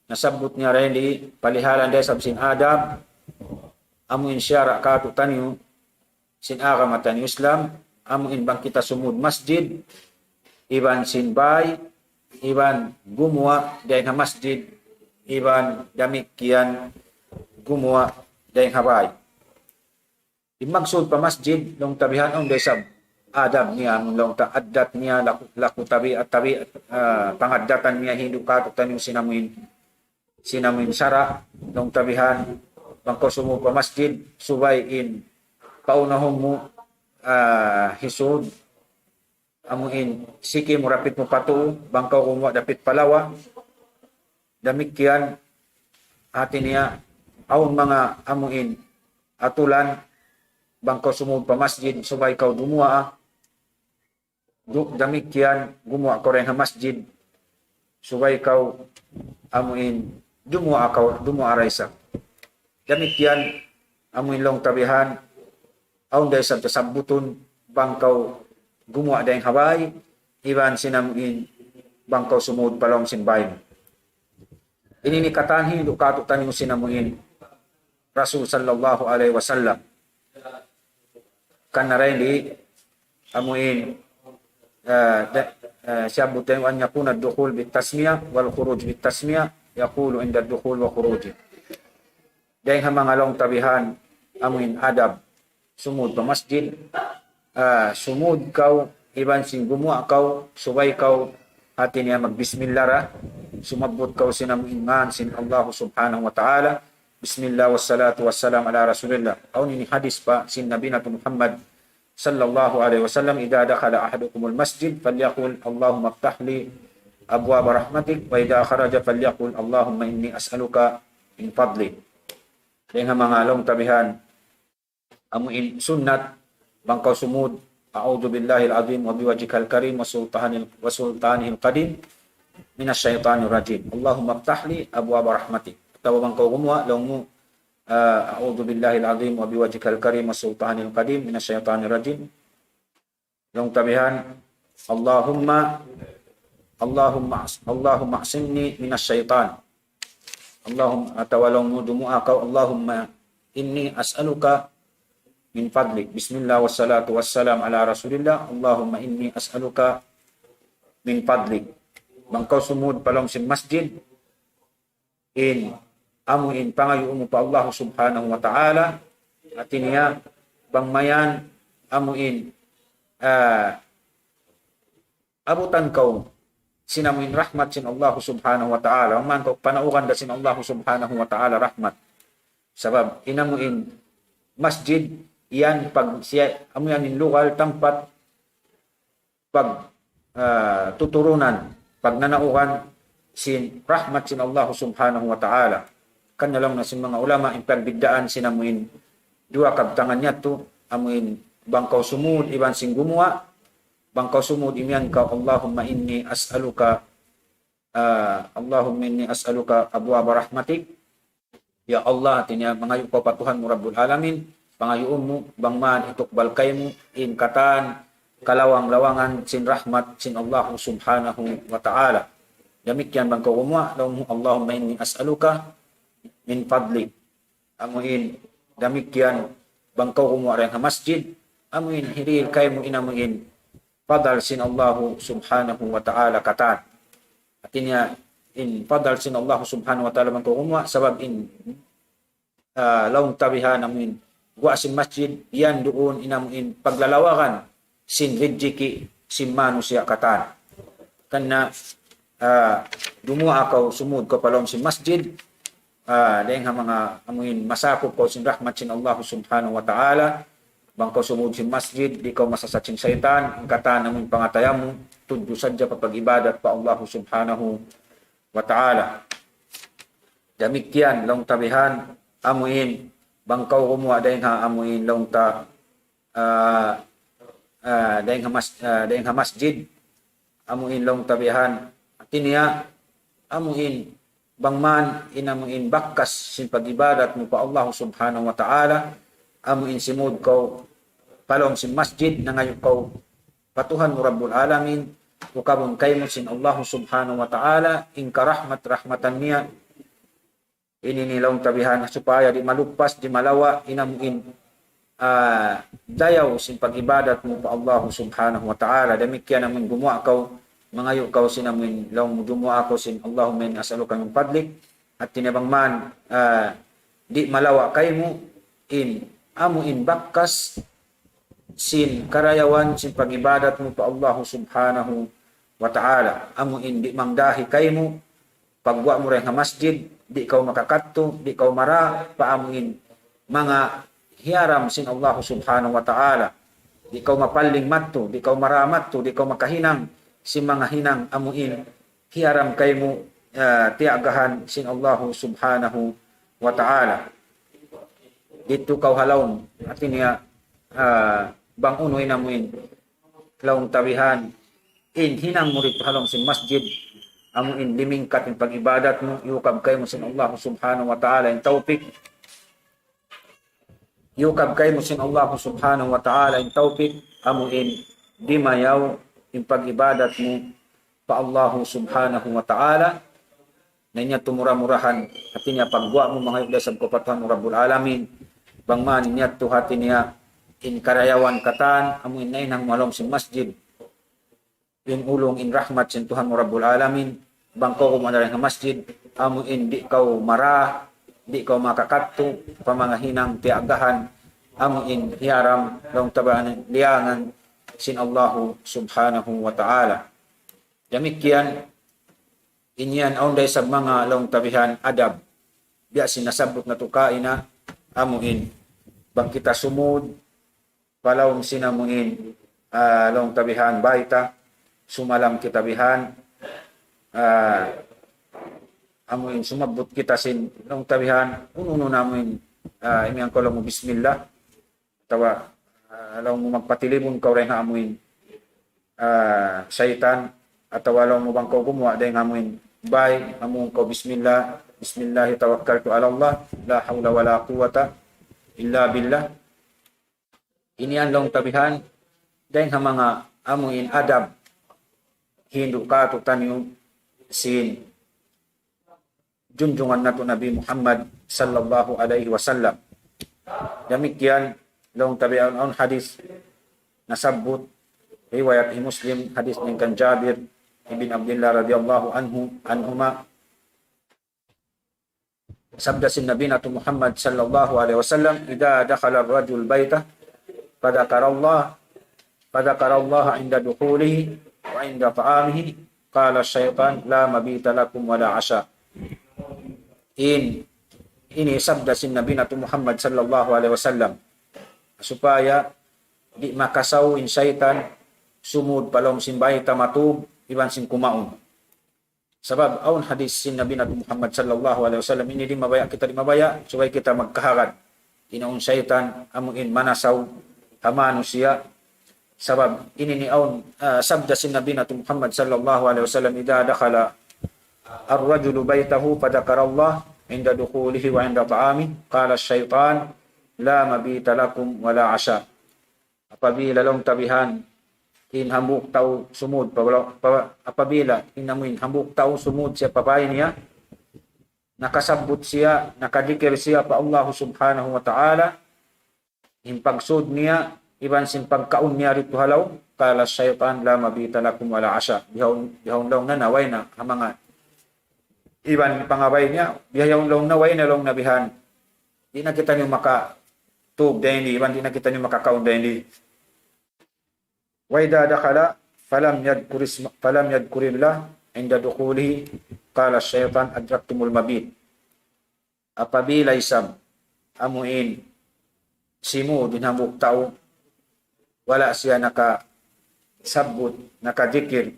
nasabbut niya dayn di palihalan da isab sin adab, amu in sara' kātu'niyu, sin agama taniyu Islam, amu in bang kita sumud masjid, iban sin bāy, iban gumuwa' dayn ha masjid, iban damikkiyan gumuwa' dayn ha bāy. In maksud pa masjid, laung ta bihan, awn da isab adab niya, laung ta addat niya, laku, laku tabi, tabi, ah, pangaddatan niya hindu' kātu'niyu sin amu in sin amu in sara', laung ta bihan, bang kaw sumud pa masjid, subay in paunahun mu, ah, hisūd, amu in siki mu dapit mu pa tuu, bang kaw gumuwa' dapit pa lawa, damikkiyan, hāti niya, awn manga amu in atulan, bang kaw sumud pa masjid, subay kaw dumuwaa, du-, damikkiyan gumuwa' kaw dayn ha masjid, subay kaw amu in dumuwaa kaw, dumuwaa da isab. Damikkiyan amu in laung ta bihan, awn da isab tasabbutun bang kaw gumuwa' dayn ha bāy, iban sin amu in bang kaw sumud pa lawm sin bāy mu. Ini in katan hindu' kātu'niyu sin amu in Rasul sallallahu alayhi wasallam. Karna' dayn di amu in, eh, da-, eh, siyabbut dayn, وأن يكون الدخول بالتسمية والخروج بالتسمية، يقول عند الدخول وخروجه. Dayn ha manga laung ta bihan amu in adab sumud pa masjid, ah, sumud kaw iban sin gumuwa' kaw, subay kaw hāti niya magbismillah da, sumabbut kaw sin amu in ngan sin Allah Subhanahu wa Ta'ala, بسم الله والصلاة والسلام على رسول الله. Awn ini hadis pa sin Nabi natu' Muhammad sallallahu alayhi wasallam, إذا دخل أحدكم المسجد فليقل اللهم افتح لي أبواب رحمتك، وإذا خرج فليقل اللهم إني أسألك من فضلك. Dayn ha manga laung ta bihan, amu in sunnat, bang kaw sumud, أعوذ بالله العظيم وبوجهك الكريم وسلطان-، وسلطانه القديم من الشيطان الرجيم. اللهم افتح لي أبواب رحمتك. Atawa bang kaw gumuwa', laung mu, ah, أعوذ بالله العظيم وبوجهك الكريم وسلطانه القديم من الشيطان الرجيم. Laung ta bihan, اللهم، اللهم، اللهم اعصمني من الشيطان. اللهم، atawa laung mu dumuwaa kaw, اللهم إني أسألك من فضلك. بسم الله والصلاة والسلام على رسول الله. اللهم إني أسألك من فضلك. Bang kaw sumud pa lawm sin masjid, in amu in pangayuun mu pa Allah Subhanahu wa Ta'ala, hāti niya, bang mayan amu in, ah, abutan kaw sin amu in rahmat sin Allah Subhanahu wa Ta'ala, bang mayan kaw panaugan da sin Allah Subhanahu wa Ta'ala rahmat. Sabab in amu in masjid yan pag siya, amu yan in lugal, tampat pag, ah, tuturunan, pagnanaugan sin rahmat sin Allah Subhanahu wa Ta'ala. Hangkan laung na sin manga ulama in pagbiddaan sin amu in duwa kabtangan yadtu, amu in bang kaw sumud iban sin gumuwa', bang kaw sumud imiyan kaw, اللهم إني أسألك، ah, اللهم إني أسألك أبواب رحمتك. Ya Allah, hāti niya, mangayu' kaw pa Tuhan mu Rabbul Alamin, pangayuun mu, bang man hitukbal kaymu in katan kalawang-lawangan sin rahmat sin Allah Subhanahu wa Ta'ala. Damikkiyan bang kaw gumuwa', laung mu, اللهم إني أسألك من فضلك. Amu in, damikkiyan bang kaw gumuwa' dayn ha masjid, amu in, hirihil kaymu in amu in fadal sin Allah Subhanahu wa Ta'ala katan. Hāti niya, in fadal sin Allah Subhanahu wa Ta'ala bang kaw gumuwa', sabab in, ah, laung ta bihan amu in guwa' sin masjid, yan duun in amu in paglalawagan sin rijiki' sin manusiya' katan. Karna' ah, jumu'a kaw sumud kaw pa lawm sin masjid, ah, dayng ha manga amuin masakup kaw sin rahmat sin Allah Subhanahu wa Ta'ala, bang kaw sumud sin masjid, di' kaw masasat sin saytan, in katan amuin pangatayan mu, tudju sadja pa pag-ibadat pa Allah Subhanahu wa Ta'ala. Damikkiyan, laung ta bihan, amuin, bang kaw gumuwa' dayng ha, amuin, laung ta, ah, ah, dayng ha mas-, ah, dayng ha masjid, amuin, laung ta bihan. Hati niya, amuin, bang man, in amuin, bakas sin pag-ibadat mu pa Allah Subhanahu wa Ta'ala, amuin, simud kaw pa lawm sin masjid, nangayu' kaw pa Tuhan mu Rabbul Alamin, ukabun kaymu sin Allah Subhanahu wa Ta'ala, in karahmat-rahmatan niya, ini ni laung ta bihan, supaya di' malupas, di' malawa', in amuin, ah, dayaw sin pag-ibadat mu pa Allah Subhanahu wa Ta'ala. Damikkiyan amuin gumuwa' kaw, mangayu' kaw sin amuin, laung mu jumu'a kaw sin, اللهم إني أسألك من فضلك, hati niya bang man, ah, di' malawa' kaymu, in, amuin bakas, sin karayawan sin pag-ibadat mu pa Allahu Subhanahu wa Ta'ala. Amu in di' mangdahi kaymu, pagguwa' mu dayn ha masjid, di' kaw makakadtu, di' kaw mara pa amu in manga hiyaram sin Allahu Subhanahu wa Ta'ala. Di' kaw mapalling madtu, di' kaw mara madtu, di' kaw makahinang sin manga hinang amu in hiyaram kaymu, ah, tiyagahan sin Allahu Subhanahu wa Ta'ala. Didtu kaw ha lawm, hati niya, ah, bang unu in amu in, laung ta bihan, in hinang mu didtu ha lawm sin masjid, amu in limingkat in pag-ibadat mu, iyukab kaymu sin Allahu Subhanahu wa Ta'ala in tawpik, iyukab kaymu sin Allahu Subhanahu wa Ta'ala in tawpik, amu in dimayaw in pag-ibadat mu pa Allahu Subhanahu wa Ta'ala. Na in yadtu mura-murahan, hati niya pagguwa' mu mangayu' da isab kaw pa Tuhan mu Rabbul Alamin. Bang man in yadtu hati niya in karayawan katan, amu in nahinang mu ha lawm sin masjid. In ulung in rahmat sin Tuhan mu Rabbul Alamin, bang kaw gumuwa' dayn ha masjid, amu in di' kaw mara, di' kaw makakadtu pa manga hinang tiyagahan, amu in hiyaram, laung ta bihan, liyangan sin Allahu Subhanahu wa Ta'ala. Damikkiyan, in yan awn da isab manga laung ta bihan adab. Biya' sin nasabbut natu' kaina, amu in, bang kita sumud, pa lawm sin amu in, ah, laung ta bihan bayta', sumalam kita bihan, ah, amu in sumabbut kita sin laung ta bihan, unu-unu na amu in, ah, imiyan kaw laung mu bismillah, atawa, ah, laung mu magpatilibun kaw dayn ha amu in, ah, saytan, atawa laung mu bang kaw gumuwa' dayn ha amu in bay, amu in kaw bismillah, بسم الله توكلت على الله لا حول ولا قوة إلا بالله. Ini yan laung ta bihan, dayn ha manga amu in adab, hindu' kātu'niyu sin junjungan natu' Nabi Muhammad sallallahu alayhi wasallam. Damikkiyan, laung ta bihan awn hadith nasabbut, riwayat hi Muslim, hadith dayn kan Jabir ibn Abdullah radiyallahu anhu, anhuma, sabda sin Nabi natu' Muhammad sallallahu alayhi wasallam, إذا دخل الرجل بيته فذكر الله، فذكر الله عند دخوله وعند طعامه، قال الشيطان: لا مبيت لكم ولا عشاء. In, ini sabda sin Nabi natu' Muhammad sallallahu alayhi wasallam, supaya di' makasaw in saytan sumud pa lawm sin bay ta matug iban sin kumaun. Sabab awn hadith sin Nabi natu' Muhammad sallallahu alayhi wasallam, ini di' mabaya' kita, di' mabaya', subay kita magkahagad. In awn saytan, amu in manasaw ha manusiya'. Sabab ini in awn, ah, sabda sin Nabi natu' Muhammad sallallahu alayhi wasallam, إذا دخل الرجل بيته فذكر الله عند دخوله وعند طعامه، قال الشيطان: لا مبيت لكم ولا عشاء. Apabila laung ta bihan, in hambuuk tau sumud, pa, pa, apabila in amu in hambuuk tau sumud siya pa bay niya, nakasabbut siya, nakadikir siya pa Allahu Subhanahu wa Ta'ala, in pagsud niya, iban sin pagkaun niya didtu ha lawm, قال الشيطان: لا مبيت لكم ولا عشاء. Bihaun, bihaun laung niya na, way na, ha manga, iban pangabay niya, bihaun laung niya, way na laung niya bihan. Di' na kitaniyu makatug dayn di, iban di' na kitaniyu makakaun dayn di. وإذا دخل فلم يذكر اسم، فلم يذكر الله عند دخوله قال الشيطان أدركتم المبيت. Apabila isab amuin simud in hambuuk tau, wala' siya nakasabbut, nakadikir,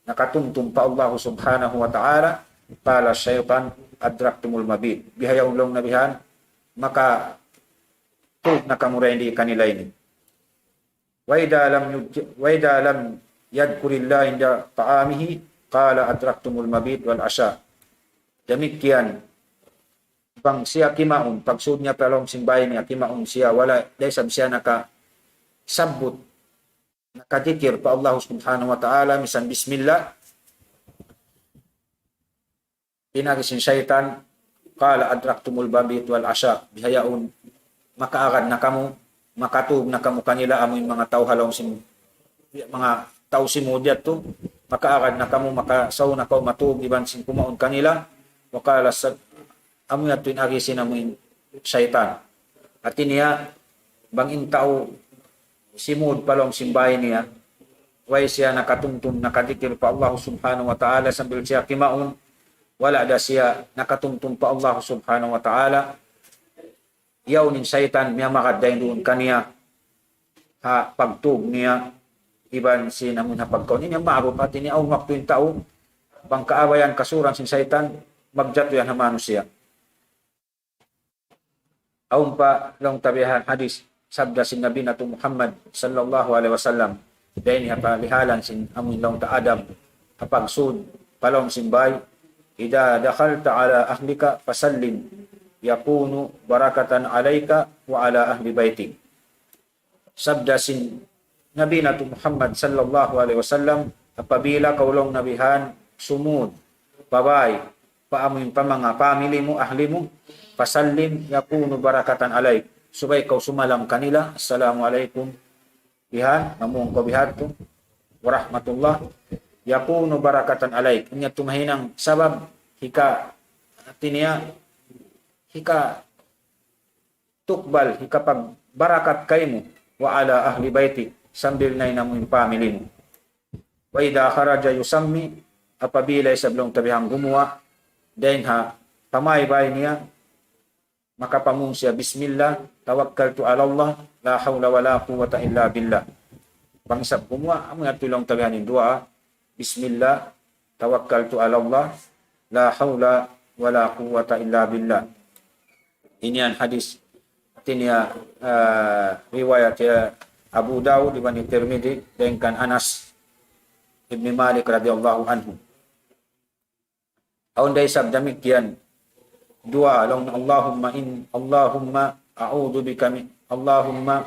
nakatumtum pa Allah Subhanahu wa Ta'ala, قال الشيطان أدركتم المبيت. Bihaun laung Nabi, ha, makatug na kamu dayn di kanila ini. وإذا لم يذ-، وإذا لم يذكر الله عند طعامه قال أدركتم المبيت والعشاء. Damikkiyan, bang siya kimaun, pagsud niya pa lawm sin bāy niya, kimaun siya, wala', da isab siya nakasabbut, nakadikir pa Allah Subhanahu wa Ta'ala, misan bismillah, in agi sin saytan, قال أدركتم المبيت والعشاء. Bihaun, makaagad na kamu, makatug na kamu kanila, amuin manga tau ha lawm sin, manga tau simud yadtu, makaagad na kamu, makasaw na kamu matug iban sin kumaun kanila. وقال الس-، amu yadtu in agi sin amuin saytan. Hāti niya, bang in tau simud pa lawm sin bāy niya, way siya nakatumtum, nakadikir pa Allah Subhanahu wa Ta'ala sambil siya kimaun, wala' da siya nakatumtum pa Allah Subhanahu wa Ta'ala, yaun in saytan miyamagad dayn duun kaniya, ha pagtug niya, iban sin amun ha pagkaun. Ini ma'ruf, hāti niya, awn waktu in tau, bang kaabayan kasuran sin saytan, magjatu yan ha manusiya'. Awn pa laung ta bihan hadis, sabda sin Nabi natu' Muhammad sallallahu alayhi wasallam, dayn ha palihalan sin amun laung ta adab, ha pagsud pa lawm sin bāy, إذا دخلت على أهلك فسلم يكون بركة عليك وعلى أهل بيتك. Sabda sin Nabi natu' Muhammad sallallahu alayhi wasallam, apabila kaw laung Nabi han sumud pa bāy, pa amun pa manga family mu, ahli mu, فسلم يكون بركة عليك. Subay kaw sumalam kanila, "Assalamu alaykum," bihan, mamung kaw bihan tu, "wa rahmatullah, yakunu barakatan alayk." Inya tumahinang sabab, hika, hāti niya, hika tukbal, hikapagbarakat kaymu, "wa ala ahli bayti," sambil na in amun family mu. "Wa idha kharaja yusammi," apabila isab laung ta bihan gumuwa', dayn ha pamaybay niya, makapamung siya, "Bismillah, tawakkaltu ala Allah, la hawla wa la quwwata illa billah." Bang isab gumuwa', amu yadtu laung ta bihan in duwaa, "Bismillah, tawakkaltu ala Allah, la hawla wa la quwwata illa billah." Ini in hadis, hāti niya, ah, riwayat ya Abu Dawud iban Tirmidhi, dayn kan Anas ibn Malik radiyallahu anhu. Awn da isab damikkiyan duwaa, laung, "Allahumma in-, Allahumma a'udhu bika min, Allahumma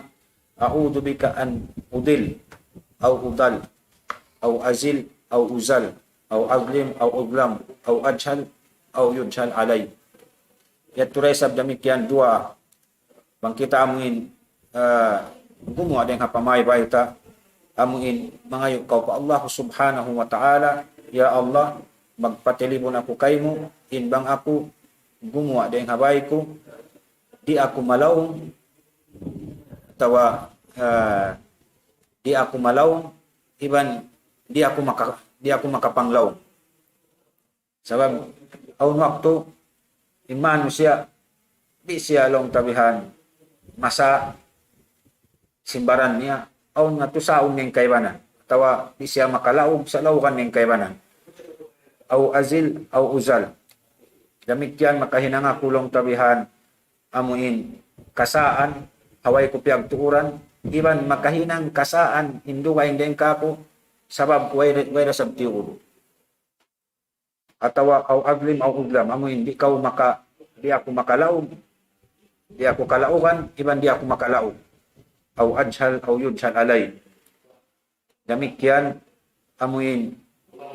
a'udhu bika an udil, aw udal, aw azil, aw uzal, aw azlim, aw uzlam, aw ajhal, aw yujhal alay." Yadtu da isab damikkiyan duwaa. Bang kita amuin, ah, gumuwa' dayn ha pamaybay ta, amuin mangayu' kaw pa Allah Subhanahu wa Ta'ala, "Ya Allah, magpatilibun aku kaymu, in bang aku gumuwa' dayn ha bāy ku, di' aku malaung, atawa, ah, di' aku malaung, iban di' aku maka-, di' aku makapanglaung." Sabab, awn waktu, in manusiya', di' siya laung ta bihan masa sin baran niya, awn nga tusaun niya in kaibanan. Atawa di' siya makalaug, sa laugan niya in kaibanan. Aw azil, aw uzal. Damikkiyan makahinang aku laung ta bihan, amuin kasaan, ha way ku piyagtuuran, iban makahinang kasaan in dugaing dayn kāku', sabab way, way da isab tiyuud. Atawa, aw azlim, aw uzlam, amuin di' kaw maka-, di' aku makalaug, di' aku kalaugan, iban di' aku makalaug. Aw ajhal, aw yujhal alay. Damikkiyan, amuin,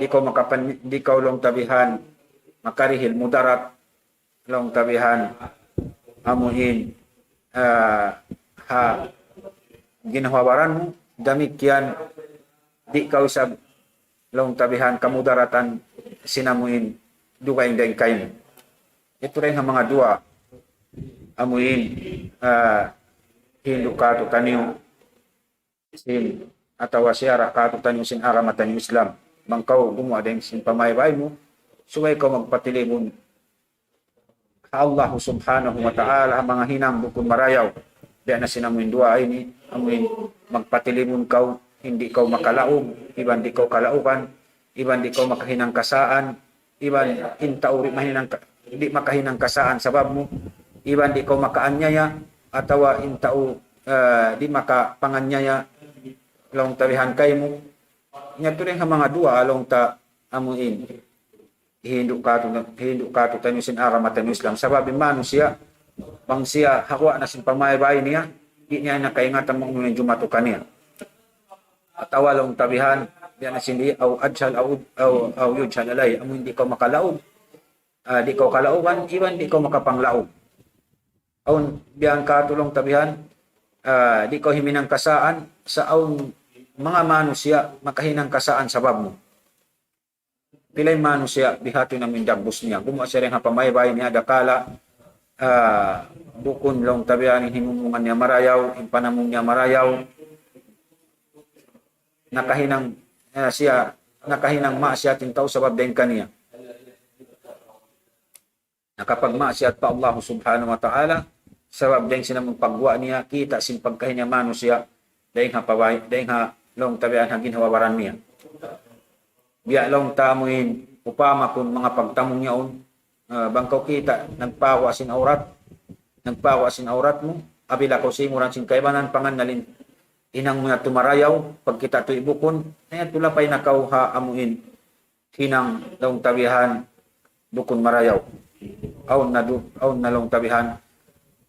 di' kaw makapan-, di' kaw laung ta bihan makarihil mudarat, laung ta bihan, amuin, ah, ha ginhawa-baran mu, damikkiyan, di' kaw isab laung ta bihan kamudaratan sin amuin dugaing dayn kaymu. Yadtu da in ha manga duwaa, amuin, ah, hindu' kātu'niyu sin, atawa siyara' kātu'niyu sin agama taniyu Islam. Bang kaw gumuwa' dayn sin pamaybay mu, subay kaw magpatilibun ha Allah subhanahu wa ta'ala, ha manga hinang bukun marayaw. Biya' na sin amu in duwaa ini, amu in magpatilibun kaw, di' kaw makalaug, iban di' kaw kalaugan, iban di' kaw makahinang kasaan, iban in tau di' mahinang ka-, di' makahinang kasaan sabab mu, iban di' kaw makaanyaya, atawa in tau, eh, di' makapanganyaya, laung ta bihan kaymu. Nya tuud in ha manga duwaa, laung ta amu in hindu' katu', hindu' katu'niyu sin agama taniyu Islam. Sabab in manusiya', bang siya ha guwa' na sin pamaybay niya, di' niya na kaingatan bang unu in jumatu kaniya. Atawa laung ta bihan, biya' na sin di, aw ajhal, aw, aw, aw yujhal alayhi, amu in di' kaw makalaug, ah, di' kaw kalaugan, iban di' kaw makapanglaug. Awn biya' katu' laung ta bihan, ah, di' kaw himinang kasaan, sa' awn manga manusiya' makahinang kasaan sabab mu. Pila in manusiya' biha'tu in amu in dagbus niya. Gumuwa' siya dayn ha pamaybay niya, dakala', ah, bukun laung ta bihan in himumungan niya marayaw, in panamung niya marayaw. Nakahinang, ah, siya, nakahinang maksiat in tau sabab dayn kaniya. Nakapagmaksiat pa Allah subhanahu wa ta'ala, sabab dayn sin amu in pagguwa' niya, kita' sin pagkahi niya manusiya', dayn ha pabay-, dayn ha laung ta bihan ha ginhawa-baran niya. Biya' laung ta amu in, upama kun manga pagtamung yaun, ah, bang kaw kita', nagpaguwa' sin awrat, nagpaguwa' sin awrat mu, apabila kaw singuran sin kaibanan, pangannal in hinang mu na tumarayaw, pagkita' tuud bukun, na yan tulapay na kaw ha amu in, hinang laung ta bihan bukun marayaw. Awn na du-, awn na laung ta bihan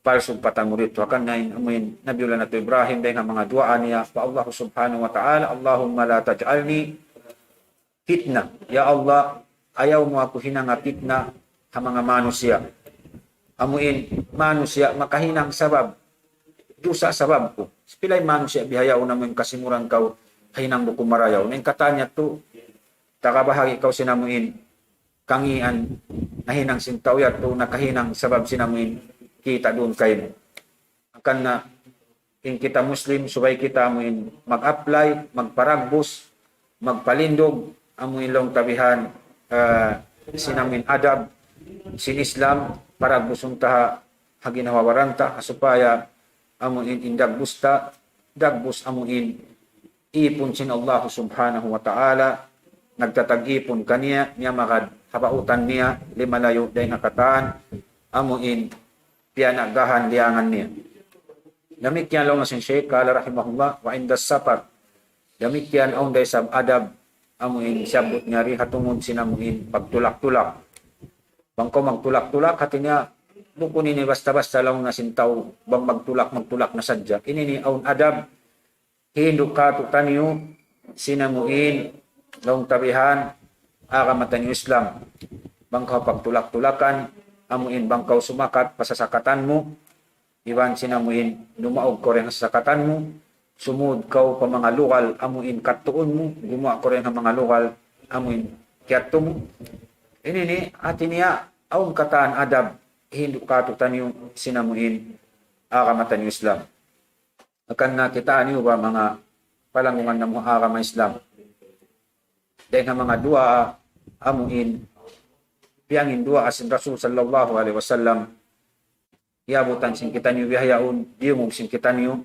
palsug patamuri tuud. Hangkan na in amu in Nabiullah natu' Ibrahim dayn ha manga duwaa niya pa Allah subhanahu wa ta'ala, اللهم لا تجعلني فتنة. Ya Allah, ayaw mu aku hinanga pitna ha manga manusiya'. Amu in manusiya' makahinang sabab, dusa sabab ku. Pila in manusiya' bihaun amu in kasinguran kaw ha hinang bukun marayaw. Na in katan yadtu, tagabahagi' kaw sin amu in kangīan nahinang sin tau yadtu, nakahinang sabab sin amu in kita' duun kaymu. Hangkan na in kita Muslim, subay kita amu in mag-apply, magparagbus, magpalindug, amu in laung ta bihan, ah, sin amu in adab sin Islam, paragbusun ta ha, ha ginhawa-baran ta, ha supaya amu in in dagbus ta, dagbus amu in ipun sin Allah subhanahu wa ta'ala, nagtatag-ipun kaniya, miyamagad ha bautan niya, limalayu' dayn ha katan, amu in piyanagahan liyangan niya. Damikkiyan laung sin Shaykh, قال رحمه الله, وعند السفر. Damikkiyan awn da isab adab, amu in siyabbut niya di ha tungud sin amu in pagtulak-tulak. Bang kaw magtulak-tulak, hati niya, bukun ini basta-basta laung na sin tau, bang magtulak, magtulak na sadja. Ini ini awn adab, hindu' katu'niyu, sin amu in, laung ta bihan, agama taniyu Islam. Bang kaw pagtulak-tulakan, amu in bang kaw sumakat pa sasakatan mu, iban sin amu in, lumaug kaw dayn ha sasakatan mu, sumud kaw pa manga lugal, amu in kattuun mu, gumuwa' kaw dayn ha manga lugal, amu in kiyattu mu. Ini ini, hati niya, awn katan adab, hindu' katu'niyu, sin amu in, agama taniyu Islam. Hangkan na kitaniyu ba manga palanggungan namu' agama Islam. Dayn ha manga duwaa amu in, piyanginduwaa sin Rasul sallallahu alayhi wasallam, iyabutan sin kitaniyu bihaun, diyungug sin kitaniyu.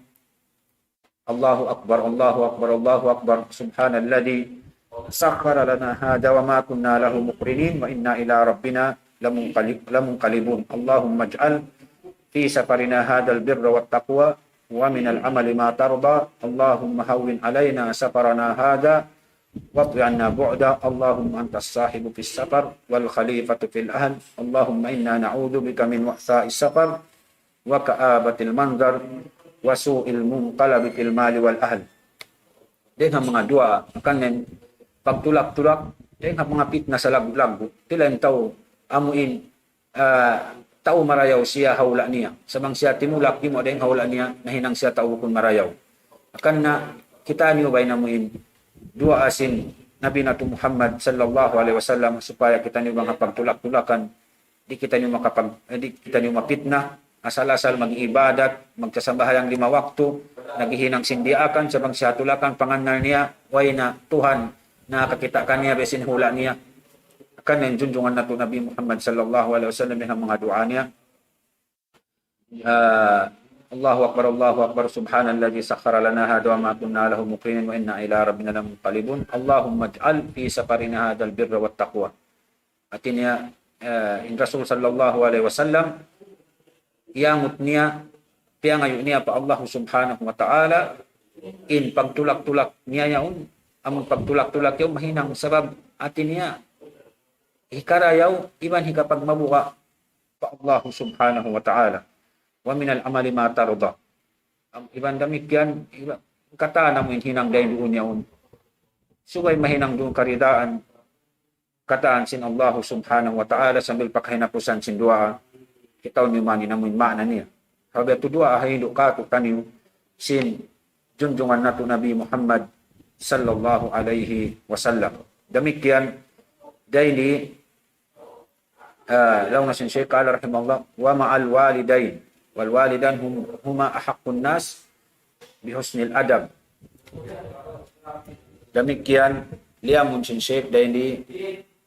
الله أكبر، الله أكبر، الله أكبر. سبحان الذي سخر لنا هذا وما كنا له مقرنين وإنا إلى ربنا لمنقلب-، لمنقلبون. اللهم اجعل في سفرنا هذا البر والتقوى ومن العمل ما ترضى. اللهم هون علينا سفرنا هذا واطو عنا بعده. اللهم أنت الصاحب في السفر والخليفة في الأهل. اللهم إنا نعوذ بك من وعثاء السفر وكآبة المنظر وسوء المنقلب في المال والأهل. Dayn ha manga duwaa, hangkan na in pagtulak-tulak, dayn ha manga pitna salaggu'-laggu'. Pila in tau, amu in, ah, tau marayaw siya ha hula' niya. Sa' bang siya timulak, di' mu dayn ha hula' niya, nahinang siya tau bukun marayaw. Hangkan na kitaniyu ba in amu in duwaa sin Nabi natu' Muhammad sallallahu alayhi wasallam supaya kitaniyu bang ha pagtulak-tulakan, di' kitaniyu makapag-, eh, di' kitaniyu mapitna, asal-asal mag-ibadat, magsasambahayang lima waktu, naghihinang sin diyaakan, sa' bang siya ha tulakan, pangannal niya, way na Tuhan, nakakita' kaniya biya' sin hula' niya. Hangkan in junjungan natu' Nabi Muhammad sallallahu alayhi wasallam, in manga duwaa niya. Ah, الله أكبر، الله أكبر، سبحان الذي سخر لنا هذا وما كنا له مقرنين وإنا إلى ربنا لمنقلبون، اللهم اجعل في سفرنا هذا البر والتقوى. Hati niya, eh, in Rasul sallallahu alayhi wasallam, iyangut niya, piyangayu' niya pa Allah subhanahu wa ta'ala, in pagtulak-tulak niya yaun, amun pagtulak-tulak yaun mahinang sabab hati niya, hikarayaw, iban hikapagmabuga' pa Allah subhanahu wa ta'ala. ومن العمل ما ترضى. Iban damikkiyan, iban, katan amu in hinang dayn duun yaun. Subay mahinang duun karidaan, katan sin Allah subhanahu wa ta'ala sambil pakahinapusan sin duwaa. Kitaun niyu man in amu in maana niya. Sabab yadtu duwaa ha hindu' kātu'niyu sin junjungan natu' Nabi Muhammad sallallahu alayhi wasallam. Damikkiyan, dayn di, ah, laung na sin Shaykh, قال رحمه الله: ومع الوالدين، والوالدان هم، هما أحق الناس بحسن الأدب. Damikkiyan, liyamun sin Shaykh dayn di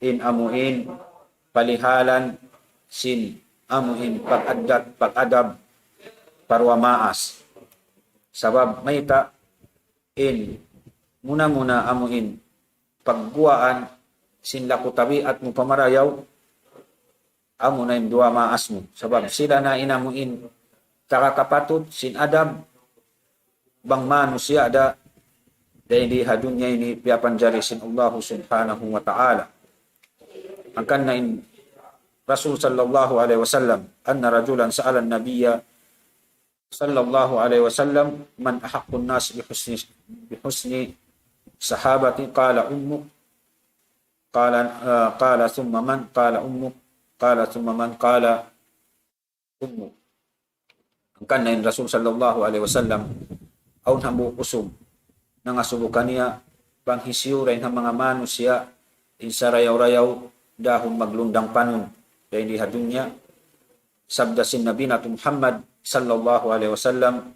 in amu in palihalan sin amu in pag-addat, pag-adab pa duwa maas. Sabab mayta', in muna-muna amu in pagguwaan sin laku tabiat mu pa marayaw, amu na in duwa maas mu. Sabab sila na in amu in taga kapatut sin adab bang manusiya' da dayn di ha dunya ini piyapanjari sin Allah subhanahu wa ta'ala. Hangkan na in Rasul sallallahu alayhi wasallam, أن رجلا سأل النبي صلى الله عليه وسلم: من أحق الناس بحسن، بحسن صحابتي؟ قال أمك. قال، آه، قال: ثم من؟ قال أمك. قال: ثم من؟ قال: أمك. Hangkan na in Rasul sallallahu alayhi wasallam, awn hambuuk usug nangasubu kaniya, bang hisiyu dayn ha manga manusiya' in sarayaw-rayaw dahun maglundang panun dayn di ha dunya. Sabda sin Nabi natu' Muhammad sallallahu alayhi wasallam,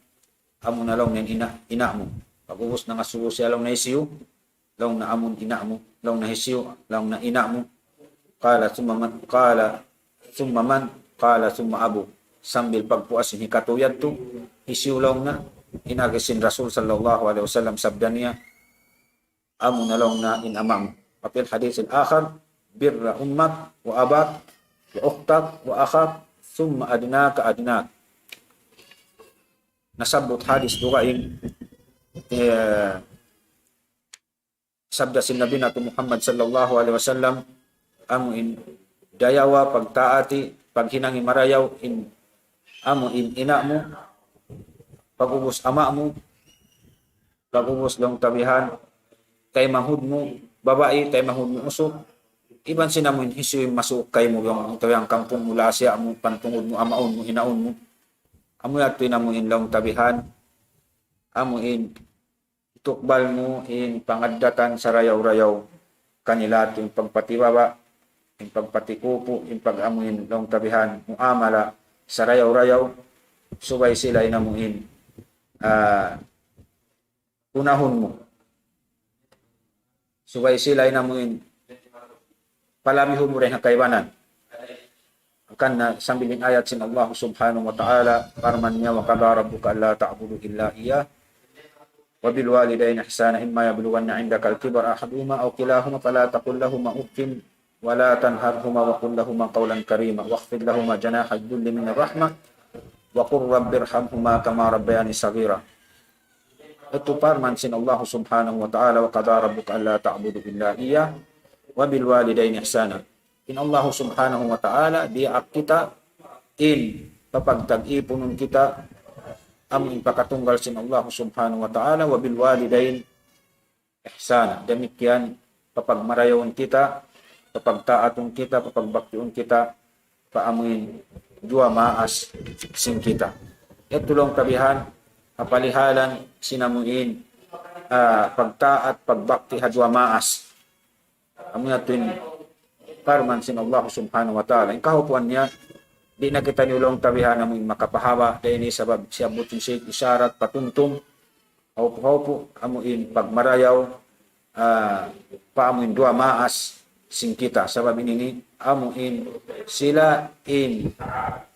amu na laung niya in ina', ina' mu. Pag'ubus nangasubu siya laung niya hisiyu, laung niya amu in ina' mu, laung niya hisiyu, laung niya ina' mu. قال: ثم من؟ قال: ثم من؟ قال: ثم أبوك. Sambil pagpuas sin hikatu yadtu, hisiyu laung niya, in agi sin Rasul sallallahu alayhi wasallam sabda niya, amu na laung niya in ama' mu. وفي الحديث الآخر: بر أمك وأباك وأختك وأخاك ثم أدناك أدناك. Nasabbut hadis dugaing, eh, sabda sin Nabi natu' Muhammad sallallahu alayhi wasallam, amu in dayawa, pagtaati, paghinangi marayaw in amu in ina' mu, pag'ubus ama' mu, pag'ubus laung ta bihan, taymanghud mu babai, taymanghud mu usug, iban sin amu in hisiyu in masuuk kaymu, laung ta bihan, kampung mu, lasa mu, pantungud mu, amaun mu, inaun mu. Amu yadtu in amu in laung ta bihan, amu in tukbal mu in pangaddatan sarayaw-rayaw kanila, in pagpatibaba, in pagpatikupu, in pag-amu in laung ta bihan, muamala sarayaw-rayaw, subay sila in amu in, ah, unahun mu. Subay sila in amu in palabihun mu dayn ha kaibanan. Hangkan na sambil in ayat sin Allah subhanahu wa ta'ala, parman niya, وقضى ربك ألا تعبدوا إلا إياه وبالوالدين إحسانا إما يبلغن عندك الكبر أحدهما أو كلاهما فلا تقل لهما أف ولا تنهرهما وقل لهما قولا كريما واخفض لهما جناح الذل من الرحمة وقل رب ارحمهما كما ربياني صغيرا. Yadtu parman sin Allah subhanahu wa ta'ala, وقضى ربك ألا تعبدوا إلا إياه وبالوالدين إحسانا. In Allah subhanahu wa ta'ala, diyaak kita in papagtag-ipunun kita, amu in pakatunggal sin Allah subhanahu wa ta'ala, وبالوالدين إحسانا. Damikkiyan, papagmarayawun kita, papagtaatun kita, papagbaktiun kita, pa amu in duwa maas sin kita. Yadtu laung ta bihan, ha palihalan sin amu in, ah, pagtaat, pagbakti ha duwa maas. Amu yadtu in parman sin Allah subhanahu wa ta'ala. In kahupuan niya, di' na kitaniyu laung ta bihan amu in makapahaba', dayn ini sabab siyabbut sin Shaykh isharat, patumtum, hawpu-hawpu, amu in pagmarayaw, ah, pa amu in duwa maas sin kita. Sabab ini ini, amu in sila in,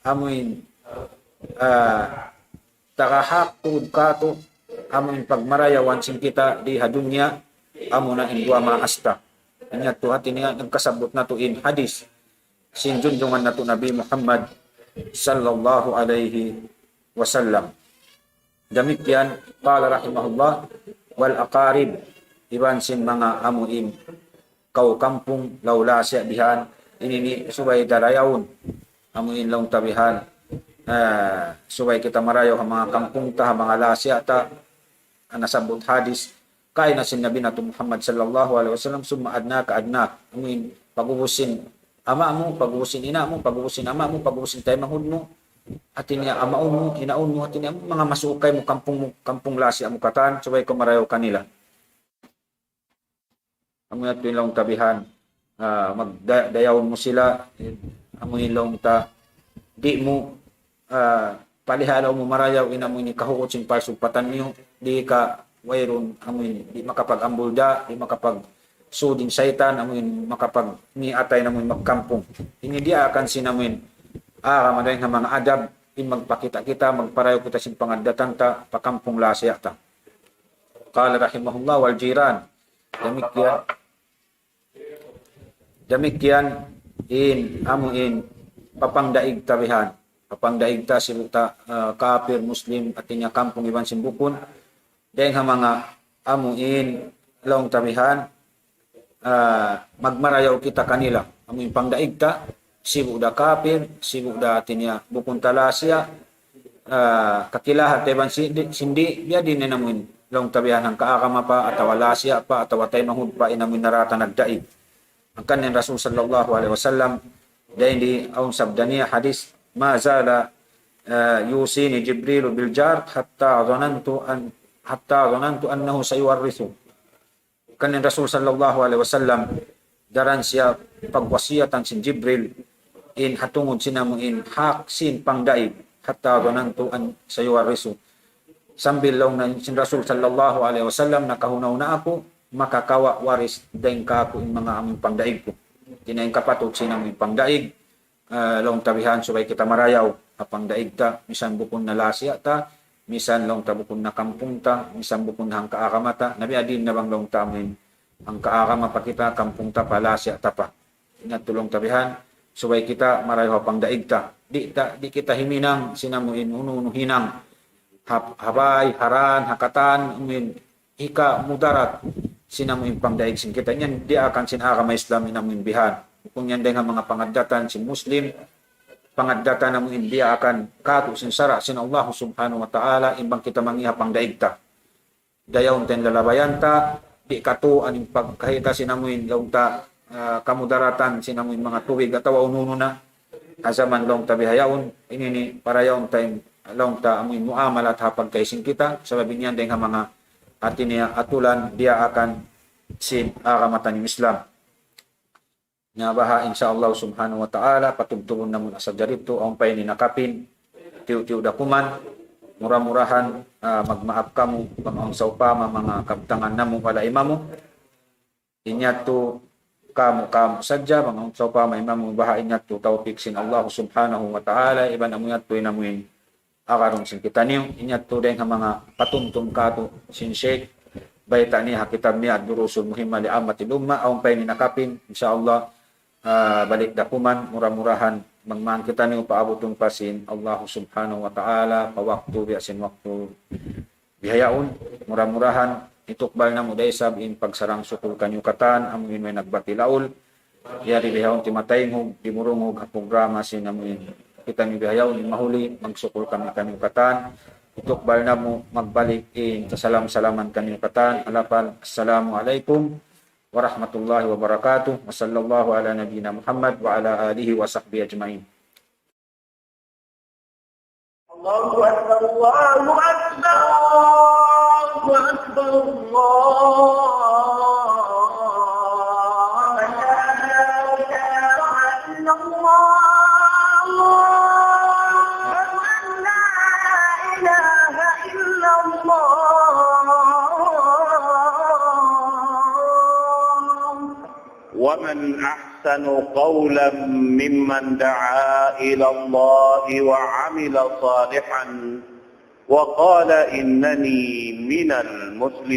amu in, ah, tagahak tuud katu', amu in pagmarayawan sin kita di ha dunya, amu na in duwa maas ta. Hangkan tuud hati niya nagkasabbut natu' in hadis sin junjungan natu' Nabi Muhammad sallallahu alayhi wasallam. Damikkiyan, qala rahimahullah, wal aqarib, iban sin manga amu in kaw kampung, law lasiya' bihan, ini ini subay darayawun, amu in laung ta bihan, ah, subay kita marayaw ha manga kampung ta, ha manga lasiya' ta, nasabbut hadis, kaina sin Nabi natu' Muhammad sallallahu alayhi wasallam, summa adna ka adna, amu in pag'ubus sin ama' mu, pag'ubus sin ina' mu, pag'ubus sin ama' mu, pag'ubus sin taymanghud mu, hati niya amaun mu, inaun mu, hati niya manga masuuk kaymu kampung mu, kampung lasiya' mu katan, subay kaw marayaw kanila. Amu yadtu in laung ta bihan, ah, magda-, dayawun mu sila, eh, amu in laung ta, di' mu, ah, palihalaun mu marayaw in amu in kahugut sin palsugpatan niyu, di' ka wayruun amu in, di' makapag-ambul da, di' makapagsud in saytan, amu in makapag-, ni atay na amu in magkampung. Ini diyaak sin amu in, ah, madayn ha manga adab, in magpakita' kita, magparayaw kita sin pangaddatan ta, pa kampung lasiya' ta. Qala rahimahullah, wal jiran. Damikkiyan, damikkiyan in amu in papangdaig ta bihan. Papangdaig ta sibu' ta, ah, kapir, Muslim, hati niya kampung iban sin bukun. Dayn ha manga amu in laung ta bihan, ah, magmarayaw kita kanila. Amu in pangdaig ta, sibu' da kapir, sibu' da hati niya bukun ta lasiya', ah, kakilahan ta iban sin di', sin di', biya' diin na amu in laung ta bihan hangka agama pa, atawa lasiya' pa, atawa taymanghud pa, in amu in nara ta nagdaig. Hangkan in Rasul sallallahu alayhi wasallam, dayn di awn sabda niya hadis, ma zala, ah, yusini Jibrilu bil jar hatta zanantu an-, hatta zanantu annahu sayuwarrithu. Kan in Rasul sallallahu alayhi wasallam, daran siya pagwasiyatan sin Jibril, in ha tungud sin amu in hak sin pangdaig, hatta zanantu an sayuwarrithu. Sambil laung niya sin Rasul sallallahu alayhi wasallam, nakahuna-huna aku, makakawa' waris dayn kāku' in manga amu in pangdaig ku. Hati niya in kapatut sin amu in pangdaig, ah, laung ta bihan subay kita marayaw ha pangdaig ta, misan bukun na lasiya' ta, misan laung ta bukun na kampung ta, misan bukun na hangka agama ta, na biya' diin na bang laung ta amu in hangka agama pa kita, kampung ta pa, lasiya' ta pa. Ingat tu laung ta bihan, subay kita marayaw ha pangdaig ta. Di' ta, di' kita himinang sin amu in unu-unu hinang. Ha, ha bāy, ha dān, ha katan, amu in hika mudarat sin amu in pangdaig sin kita. Yan diyaakan sin agama Islam in amu in bihan. Bukun yan dayn ha manga pangaddatan sin Muslim, pangaddatan amu in diyaakan kātu' sin sara' sin Allah subhanahu wa ta'ala, in bang kita mangi' ha pangdaig ta. Dayawun ta in lalabayan ta, di' katu' in pagkahi' ta sin amu in laung ta, ah, kamudaratan sin amu in manga tubig atawa unu-unu na. Ha jaman laung ta bihaun, ini ini parayawun ta in laung ta amu in muamalat ha pagkahi' sin kita, sabab in yan dayn ha manga hati niya atulan diyaakan sin agama ta in Islam. Na baha', insya Allah subhanahu wa ta'ala, patubtubun namu' na sadja didtu, awn pa ini nakapin, tiyu'-tiyu' da kuman, mura-murahan, ah, magmaap kamu, bang awn sawpama manga kabtangan namu', wala' imamu. In yadtu kamu, kamu sadja, bang awn sawpama imamu, baha' in yadtu tawpik sin Allah subhanahu wa ta'ala, iban amu yadtu in amu in agarun sin kitaniyu, in yadtu dayn ha manga patumtum kātu' sin Sheikh, bayta' niya ha kitab niya Ad-Durusul Muhimma li Ammatil Umma, awn pa ini nakapin, insya Allah, ah, balik da kuman, mura-murahan, magmaap kitaniyu paabutun pa sin Allah subhanahu wa ta'ala, pa waktu biya' sin waktu bihaun, mura-murahan, hitukbal namu' da isab in pagsarang-sukul kaniyu katan, amu in way nagbati' laul, yari bihaun timataynghug, dimurunghug ha programa sin amu in kitaniyu bihaun, in mahuli, magsukul kami kaniyu katan, hitukbal namu' magbalik in kasalam-salaman kaniyu katan, ha lapal, Assalamu alaykum warahmatullahi wabarakatuh, wa sallallahu ala nabiyyina Muhammad wa ala alihi wa sahbihi ajma'in. الله أكبر، الله أكبر، الله أكبر، الله أكبر. أشهد أن لا إله إلا الله. أشهد أن لا إله إلا الله. ومن أحسن قولا ممن دعا إلى الله وعمل صالحا وقال إنني من المسلمين.